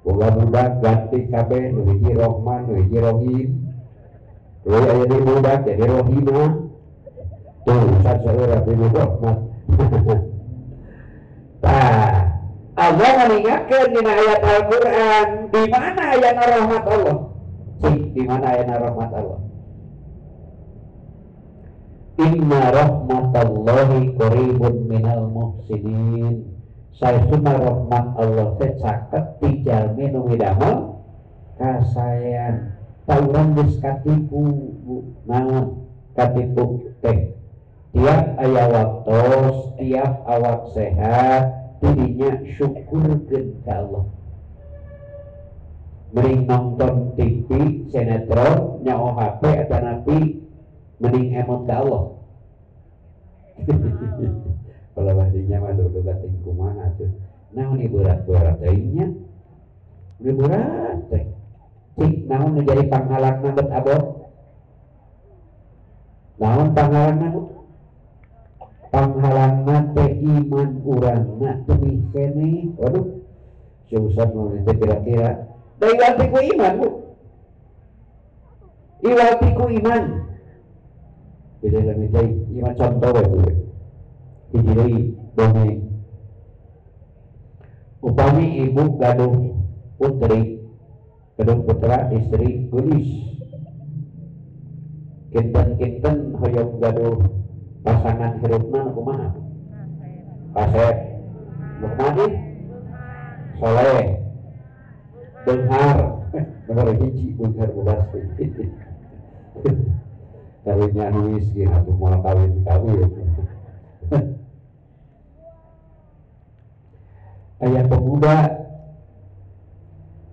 Boga budak ganti kabeh nu hiji Rohman, nu hiji Rohim. Tuluy aya deui budak jadi Rohimah. Tuh ustaz seueur abdi nu rahmat. Tah, Allah nganingakeun dina ayat Al-Qur'an, di mana ayana rahmat Allah? Cik, di mana ayana rahmat Allah? Inna rahmatallahi qaribun minal muhsinin. Saestuna rahmat Allah teh caket ti jalmi nu midamel kasaean. Ta urang geus katipu, Bu. Naon katipu teh? Tiap aya waktos, tiap awak sehat, tidinya syukurkeun ka Allah. Mending nonton TV, sinetron, nyaho HP atanapi mending emot ka Allah. Kalau bahdinya mah dulu gating kumaha tuh. Naon ieu berat-berat teh nya? Berat teh. Cik naon nu jadi panghalangna bet abot? Naon panghalangna Bu? Panghalangna teh iman urangna teu keneh. Waduh. Si Ustaz mau teh kira-kira da iwal ti ku iman Bu. Iwal ti ku iman. Beda lagi teh iman contoh we Bu. Hiji deui dongeng. Upami ibu gaduh putri, gaduh putra istri geulis. Kinten-kinten hoyong gaduh pasangan hirupna nu kumaha? Kasep. Nu kumaha? Soleh. Beunghar. Nomor hiji beunghar pasti. Kawinnya anu miskin atuh moal kawin-kawin. Ayah pemuda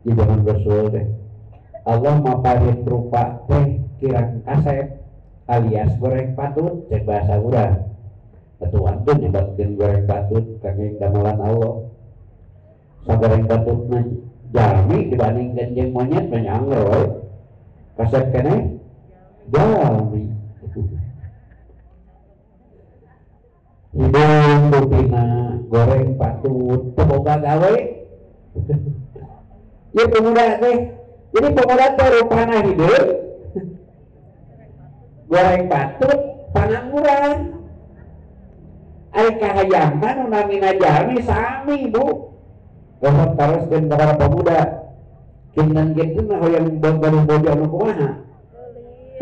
di zaman Rasul teh Allah maparin rupa teh kirang kasep alias goreng patut cek bahasa urang atuh antun nyebatkeun goreng patut kangge damelan Allah sagoreng patutna jalmi dibandingkeun jeung monyet mah nyanger we kasep keneh jalmi hidung rupina goreng patut teu boga gawe. Ya pemuda teh, jadi pemuda teh rupana hideung goreng patut pangangguran. Ari kahayang mah nu namina jalmi sami Bu. Gosok taroskeun ka para pemuda. Kinten-kinten mah hoyong gaduh bojo anu kumaha?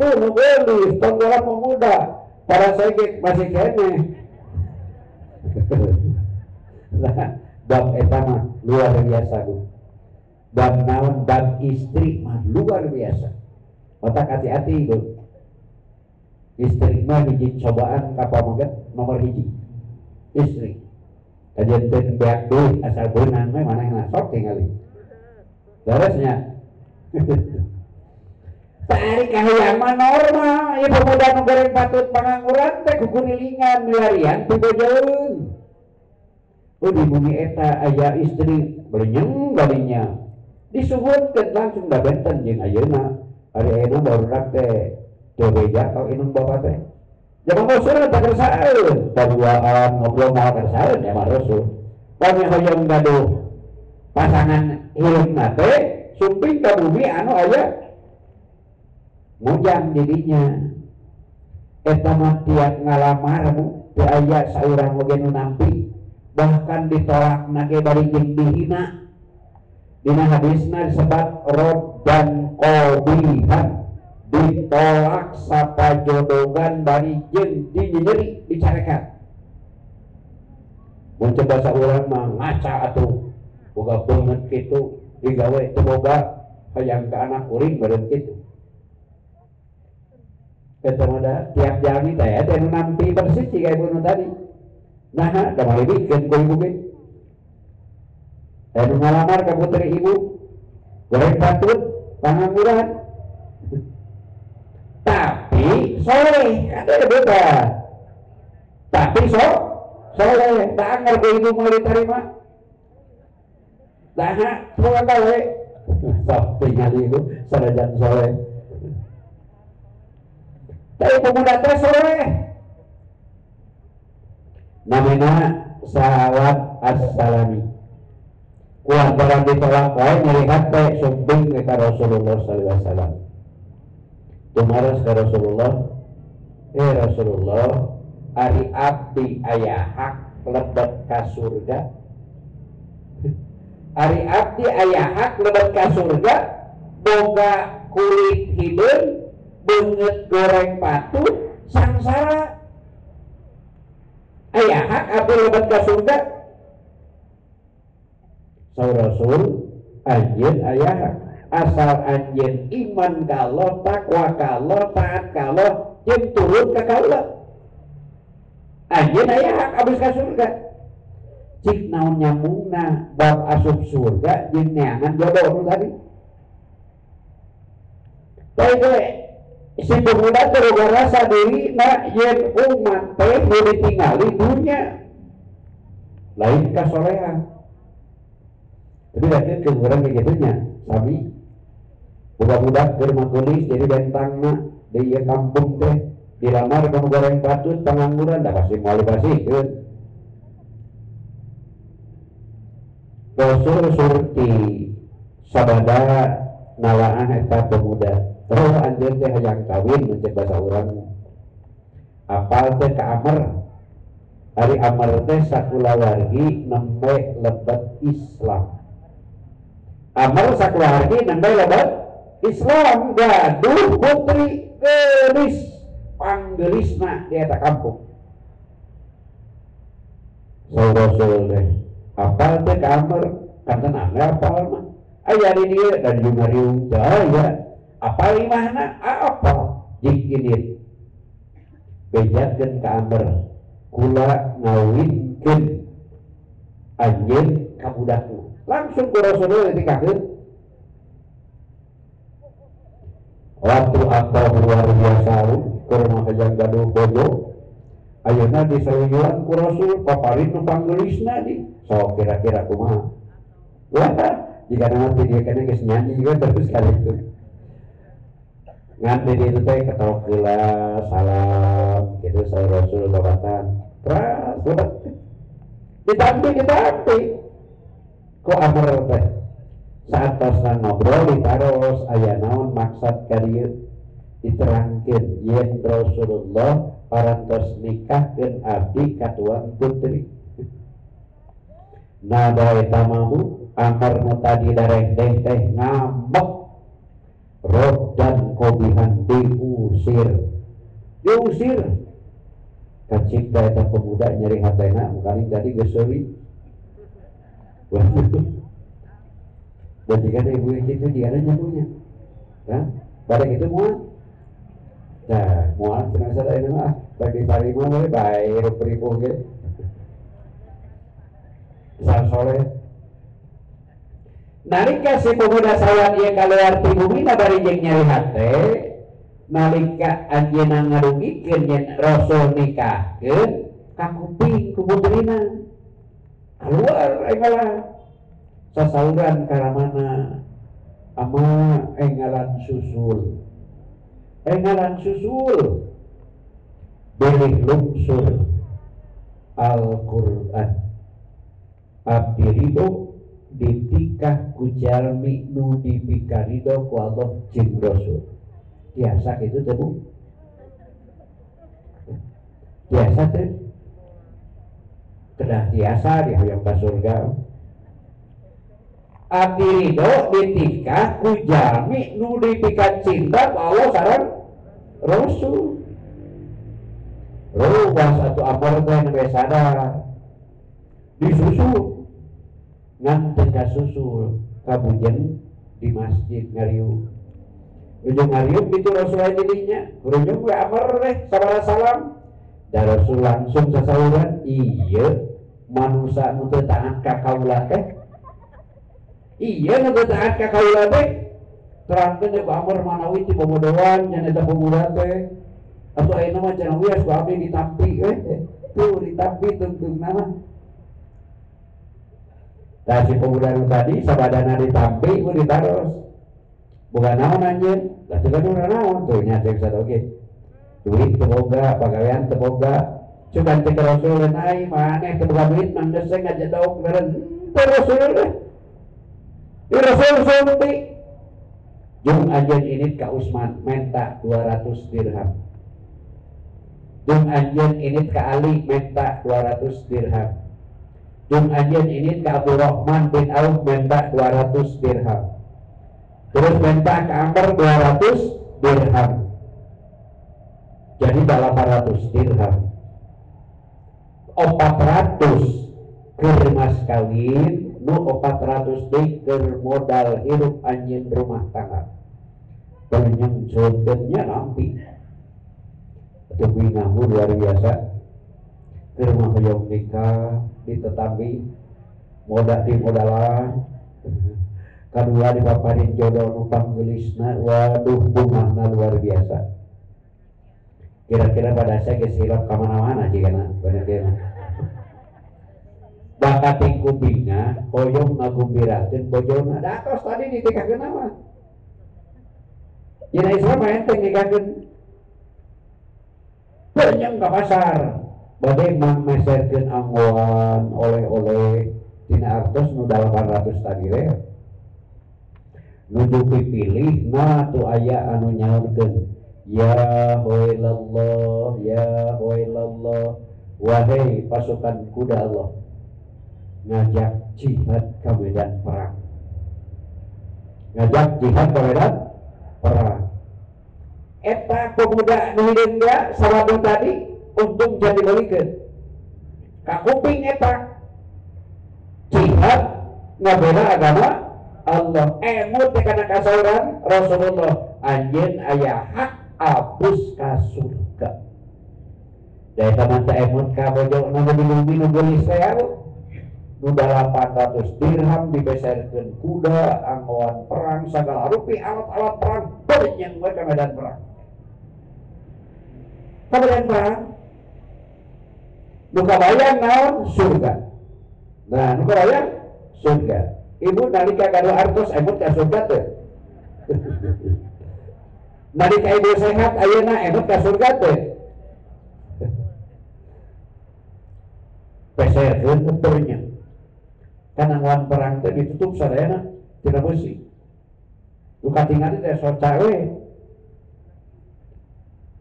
Tuh nu geulis, tong pemuda. Para saya masih keneh. Nah, bab eta mah luar biasa Bu. Bab naon, bab istri mah luar biasa. Otak hati-hati Bu. Istri mah hiji cobaan ka pameget nomor hiji. Istri. Kajian teh beak duit asal beunang we manehna sok tingali. Leresnya. Tari kahayang mah normal, ieu pemuda nu goreng patut pangangguran teh kukurilingan milarian pibojeun. Oh di bumi eta aya istri belenyeng galinya. Disuhunkeun langsung da benten jeung ayeuna. Ari ayeuna barudak teh teu beja ka inung bapak teh. Jaman Rasul teh kersaeun, paduaan ngobrol moal kersaeun ya mah Rasul. Pami hoyong gaduh pasangan hileupna teh sumping ka bumi anu aya mujang dirinya. Eta mah tiap ngalamar Bu, teu aya saurang oge nu nampi. Bahkan ditolakna ge bari jeung dihina. Dina hadisna disebat roddan qabihan, ditolak sapajodogan bari jeung dinyeri dicarekan. Mun coba saurang mah ngaca atuh boga beungeut kitu digawe teu boga hayang ka anak kuring beureum kitu. Eta mah da tiap jalmi teh teh nu nampi persis siga ibu nu tadi. Nah, da malebikeun ku ibu ge. Nu ngalamar ka putri ibu goreng patut pangangguran. Tapi soleh, ada beda. Tapi soleh, tak anggar ku ibu mau diterima. Nah, bukan gawe. Sok tinggal ibu sanajan soleh. Tapi pemuda teh soleh. Namina Sawad As-Salami. Kulantaran ditolak wae nyeri hate sumping ka Rasulullah sallallahu alaihi wasallam. Tumaros ka Rasulullah, Rasulullah, ari abdi aya hak lebet ka surga. Ari abdi aya hak lebet ka surga, boga kulit hideung, beungeut goreng patut, sangsara. Aya hak abdi lebet ka surga. Saur Rasul, anjeun aya hak. Asal anjeun iman ka Allah, takwa ka Allah, taat ka Allah, jeung turut ka Allah. Anjeun aya hak abis ka surga. Cik naon nyambungna bab asup surga jeung neangan jodoh nu tadi. Teh si pemuda teh boga rasa dirina yen umat teh nu ditingali dunya lain kasolehan. Tapi lagi ke urang kayak gitunya, sami budak-budak keur makulis jadi bentangna di ieu kampung teh dilamar ka goreng patut pangangguran da pasti moal dipasihkeun. Rasul surti sabada nalaah eta pemuda. Oh anjeun teh hayang kawin mun cek basa urang. Apal teh ka Amr. Ari Amr teh sakulawargi nembe lebet Islam. Amr sakulawargi nembe lebet Islam gaduh putri geulis panggelisna di eta kampung. Saur Rasul teh apal teh ka Amr, kanten angge apal mah. Aya di dieu dan jumariung teh aya. Apal imahna? Apal. Jik indit. Bejakeun ka Amr, kula ngawinkeun anjeun ka budakna. Langsung ku Rasulullah ditikakeun. Waktu atau luar biasa keur mah hayang gaduh bojo. Ayeuna disauyuan ku Rasul paparin nu panggelisna di. Sok kira-kira kumaha? Wah, jika nanti dia kena geus nyanyi juga terus kali itu. Ngan di ditu teh ketok heula salam kitu saur Rasul babatan. Terus lebet. Ditampi. Ku Amr teh saat tosna ngobrol ditaros aya naon maksad ka dieu diterangkeun yen Rasulullah parantos nikahkeun abdi ka tuang putri. Nada eta mah Amr nu tadi darengdeng teh ngambek rodan kobihan diusir. Diusir. Kacipta eta pemuda nyeri hatena mungkin tadi geus seuri. Dan jika ada ibu itu dia ada nyapunya, kan? Pada gitu muat, nah muat cenah sada ini mah, bagi tarima we bae ribu ge. Sal soleh. Nalika si pemuda sawan ieu kaluar ti bumi bari jeung nyeri hate, nalika anjeunna ngarugikeun yen Rasul nikahkeun ka kuping ku putrina. Keluar enggalan sasauran karamana ama enggalan susul bilih lungsur Al-Qur'an abdi ridho ditikah ku jalmi nu dipikarido ku Allah jeung Rasul. Biasa kitu teh Bu, biasa teh kedah tiasa dihoyong ka surga. Abdi ridho ditikah ku jalmi nu dipikat cinta ku Allah sareng Rasul. Rubah satu amor teh nembe sadar disusul ngan teu kasusul ka bujen di masjid ngariung. Ujung ngariung kitu Rasul aya didinya, kurunjung we amor teh sabaraha salam. Da Rasul langsung sasauran, ieu manusa nu teu taat ka kaula teh. Iya nu teu taat ka kaula teh. Terangkeun ku Amr manawi ti bobodoan nya eta pemuda teh. Atuh ayeuna mah cenah wios ku abdi ditampi we. Tuh ditampi tungtungna mah. Tah si pemuda nu tadi sabadana ditampi ku ditaros. Boga naon anjeun? Lah teu gaduh naon tuh nya cek sadoge. Duit teu boga, pagawean teu boga. Cuman cek Rasul lain ai maneh teu boga duit manggeus we ngajedog meureun. Teu Rasul teh. Di Rasul sumpi. Jung anjeun init ka Usman menta 200 dirham. Jung anjeun init ka Ali menta 200 dirham. Jung anjeun init ka Abdurrahman bin Auf menta 200 dirham. Terus menta ka Amr 200 dirham. Jadi 800 dirham. 400 keur mas kawin, nu 400 deui keur modal hirup anjeun rumah tangga. Ternyata surganya nampi. Atuh bingahu luar biasa. Keur mah hoyong nikah ditetapi modal di modalan. Kadua dipaparin jodoh nu panggelisna, waduh bungahna luar biasa. Kira-kira pada saya geus hilap ka mana-mana jigana bener ge mah. Bakat ku bingah hoyong ngagumbirakeun bojona. Da atos tadi ditikahkeun mah. Dina Islam mah enteng nikahkeun. Benyeng ka pasar bade mangmeserkeun anggoan oleh-oleh tina artos nu 800 tadi we. Nuju pipilih nah tuh aya anu nyaurkeun ya hoilallah ya hoilallah, wahai pasukan kuda Allah ngajak jihad ke medan perang, ngajak jihad ke medan perang. Eta pemuda nu hideung dia sawadu tadi untung jadi balikeun ka kuping eta jihad ngabela agama Allah. Emut teh kana kasauran Rasulullah anjeun aya hak abus ka surga. Da eta mah teh emut ka bojona nu bumi nu geulis teh nu 800 dirham dibeserkeun kuda, anggoan perang, sagala rupi alat-alat perang benyeng we ka medan perang. Ka medan perang nu kabayang naon surga. Nah, nu kabayang surga. Ibu nalika gaduh artos emut ka surga teh. Nalika ibu sehat ayeuna emut ka surga teh. Peserkeun beurnya. Kan anggoan perang teh ditutup sadayana tina beusi. Nu katingali teh soca we.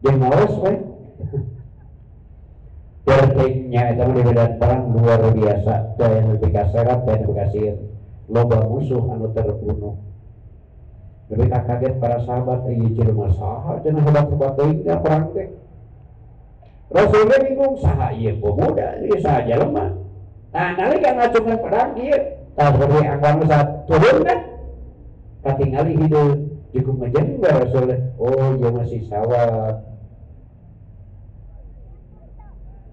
Jeung maos we. Gehengnya eta mah di medan perang luar biasa, teu aya nu dikaserat, teu aya nu dikasieun. Loba musuh anu terbunuh. Lebih kaget para sahabat, ieu jelema saha cenah hebat-hebat teuing perang teh. Rasulnya bingung saha ieu pemuda, ieu saha jelema. Nah, nalika ngacungkeun pedang ieu, tah beri angwan saat turun kan katingali hideung cukup ngejeng Rasulnya. Oh, ieu masih sawat.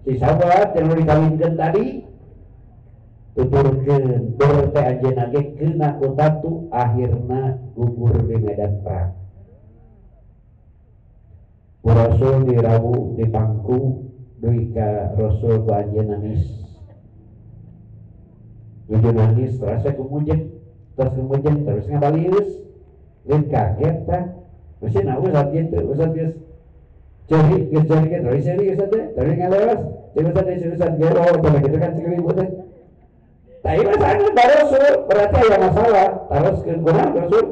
Si sahabat yang dikawinkeun tadi tuturkeun berte anjeunna ge kena ku tatu akhirna gugur di medan perang. Ku Rasul dirawu dipangku dugi ka Rasul ku anjeunna nangis. Nuju nangis terus kumujeng, terus kumujeng terus ngabalius. Lain kaget tah. Mesti na usat kitu, usat geus ceurik geus ceurik terus ceurik usat teh, terus ngalewas. Ceurik usat teh usat gero teh kitu kan ceurik ibu teh. Tapi masalahnya Rasul berarti ada masalah. Terus kunaon Rasul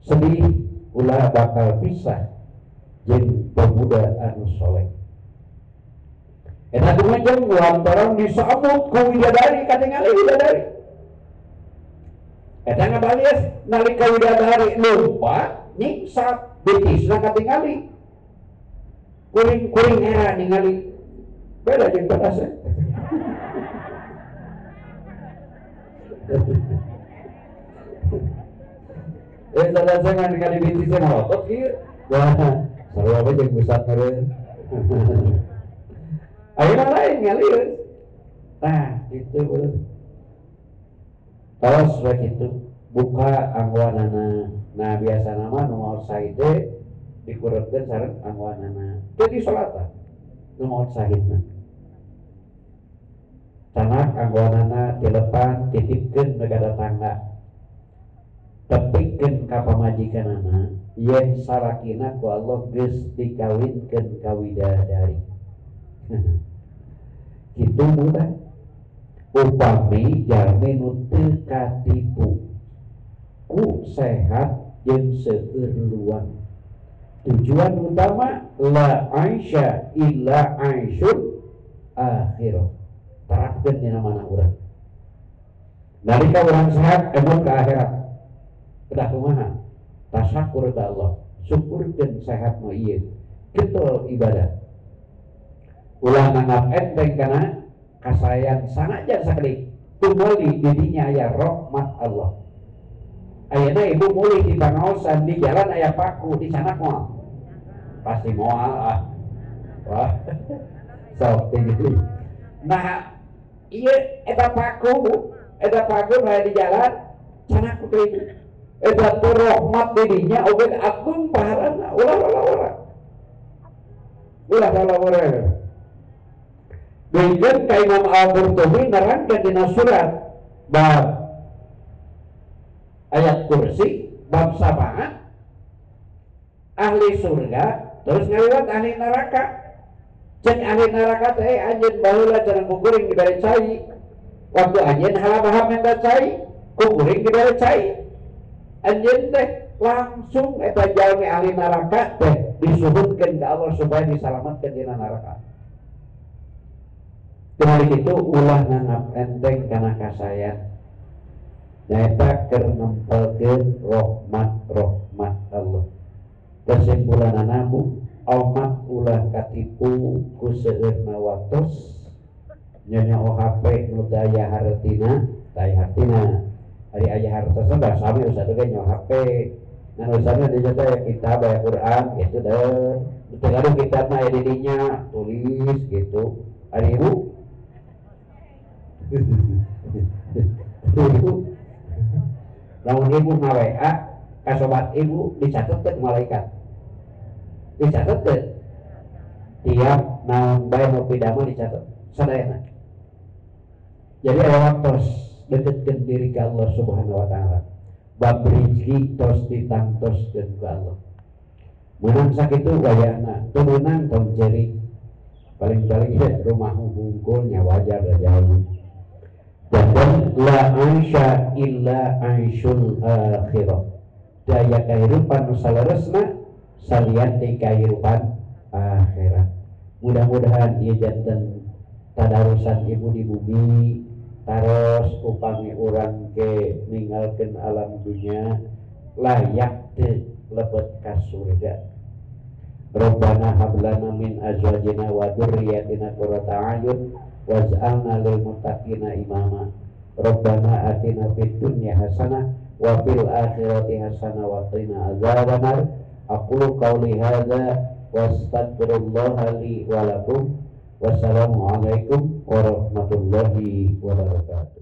sedih ulah bakal pisah jeung pemuda anu soleh. Eta kumajeng lantaran disambut ku widadari katingali widadari. Eta ngabalies nalika widadari lumpat nyingsat betisna katingali. Kuring-kuring era ningali. Beda jeung batasna. Sadasa ngan ningali betisna melotot kieu. Wah, sarua we jeung pusat meureun. Ayeuna lain ngalieu. Tah, kitu beuh. Tos we kitu buka anggoanana. Nah, biasana mah nu maot sahid teh dikureutkeun sareng anggoanana. Teu disolatan nu maot sahidna. Tanak anggoanana tilepan titipkeun ka tetangga. Tepikeun ka pamajikanana yen salakina ku Allah geus dikawinkeun ka widadari. Kitu mudah. Upami jalmi nu teu katipu ku sehat jeung seueur luang. Tujuan utama la aisya illa aisyul akhirah. Terapkeun dina mana urang. Nalika urang sehat emut ka akhirat. Kedah kumaha? Tasyakur ka Allah. Syukurkeun sehat nu ieu. Getol ibadah. Ulah nanggap enteng kana kasayan sanajan sakedik. Tumuli di dinya aya rahmat Allah. Ayeuna ibu mulih di pangaosan di jalan aya paku di sana moal. Pasti moal ah. Wah. Sok tinggi. Nah, ieu eta paku aya di jalan cenah ku teh ibu. Eta teh rahmat di dinya oge agung pahalana ulah ulah ulah. Ulah ulah ulah. Beukeun ka Imam Al-Qurtubi nerangkeun dina surat bab ayat kursi bab syafaat ahli surga terus ngaliwat ahli neraka. Cek ahli neraka teh anjeun baheula cenah kukuring dibere cai. Waktu anjeun halabahap minta cai, kukuring dibere cai. Anjeun teh langsung eta jalmi ahli neraka teh disuhunkeun ka Allah supaya disalamatkeun dina neraka. Kembali kitu ulah nanggap enteng kana kasayan. Nyaeta keur nempelkeun rahmat-rahmat Allah. Kesimpulanana bu, omat ulah katipu ku seueurna waktos nyonya OHP nu teu aya hartina, teu aya hartina. Ari aya hartosna da sami usah ge nyo HP. Ngan usahna di dieu teh kitab aya Quran gitu deh. Teu gaduh kitabna aya di dinya, tulis gitu. Ari ibu ibu lamun ibu nga-WA ka sobat ibu dicatet teh malaikat. Dicatet teh tiap naon bae nu pidama dicatet sadayana. Jadi aya waktos deketkeun diri ka Allah Subhanahu wa taala. Bab rezeki tos ditangtoskeun ku Allah. Meunang sakitu wayahna, teu meunang tong ceurik. Paling-paling ya rumah hungkulnya wajar da jauh. Dan la aisya illa aisyul akhirah. Daya kehidupan nu saleresna salian ti kehidupan akhirat. Mudah-mudahan ieu janten tadarusan ibu di bumi taros upami urang ke ninggalkeun alam dunya layak teu lebet ka surga. Rabbana hab lana min azwajina wa dzurriyyatina qurrata a'yun waj'alna lil muttaqina imama. Rabbana atina fid dunya hasanah wa fil akhirati hasanah wa qina adzabannar. Aqulu qauli hadza wastaghfirullaha li wa lakum. Wassalamualaikum warahmatullahi wabarakatuh.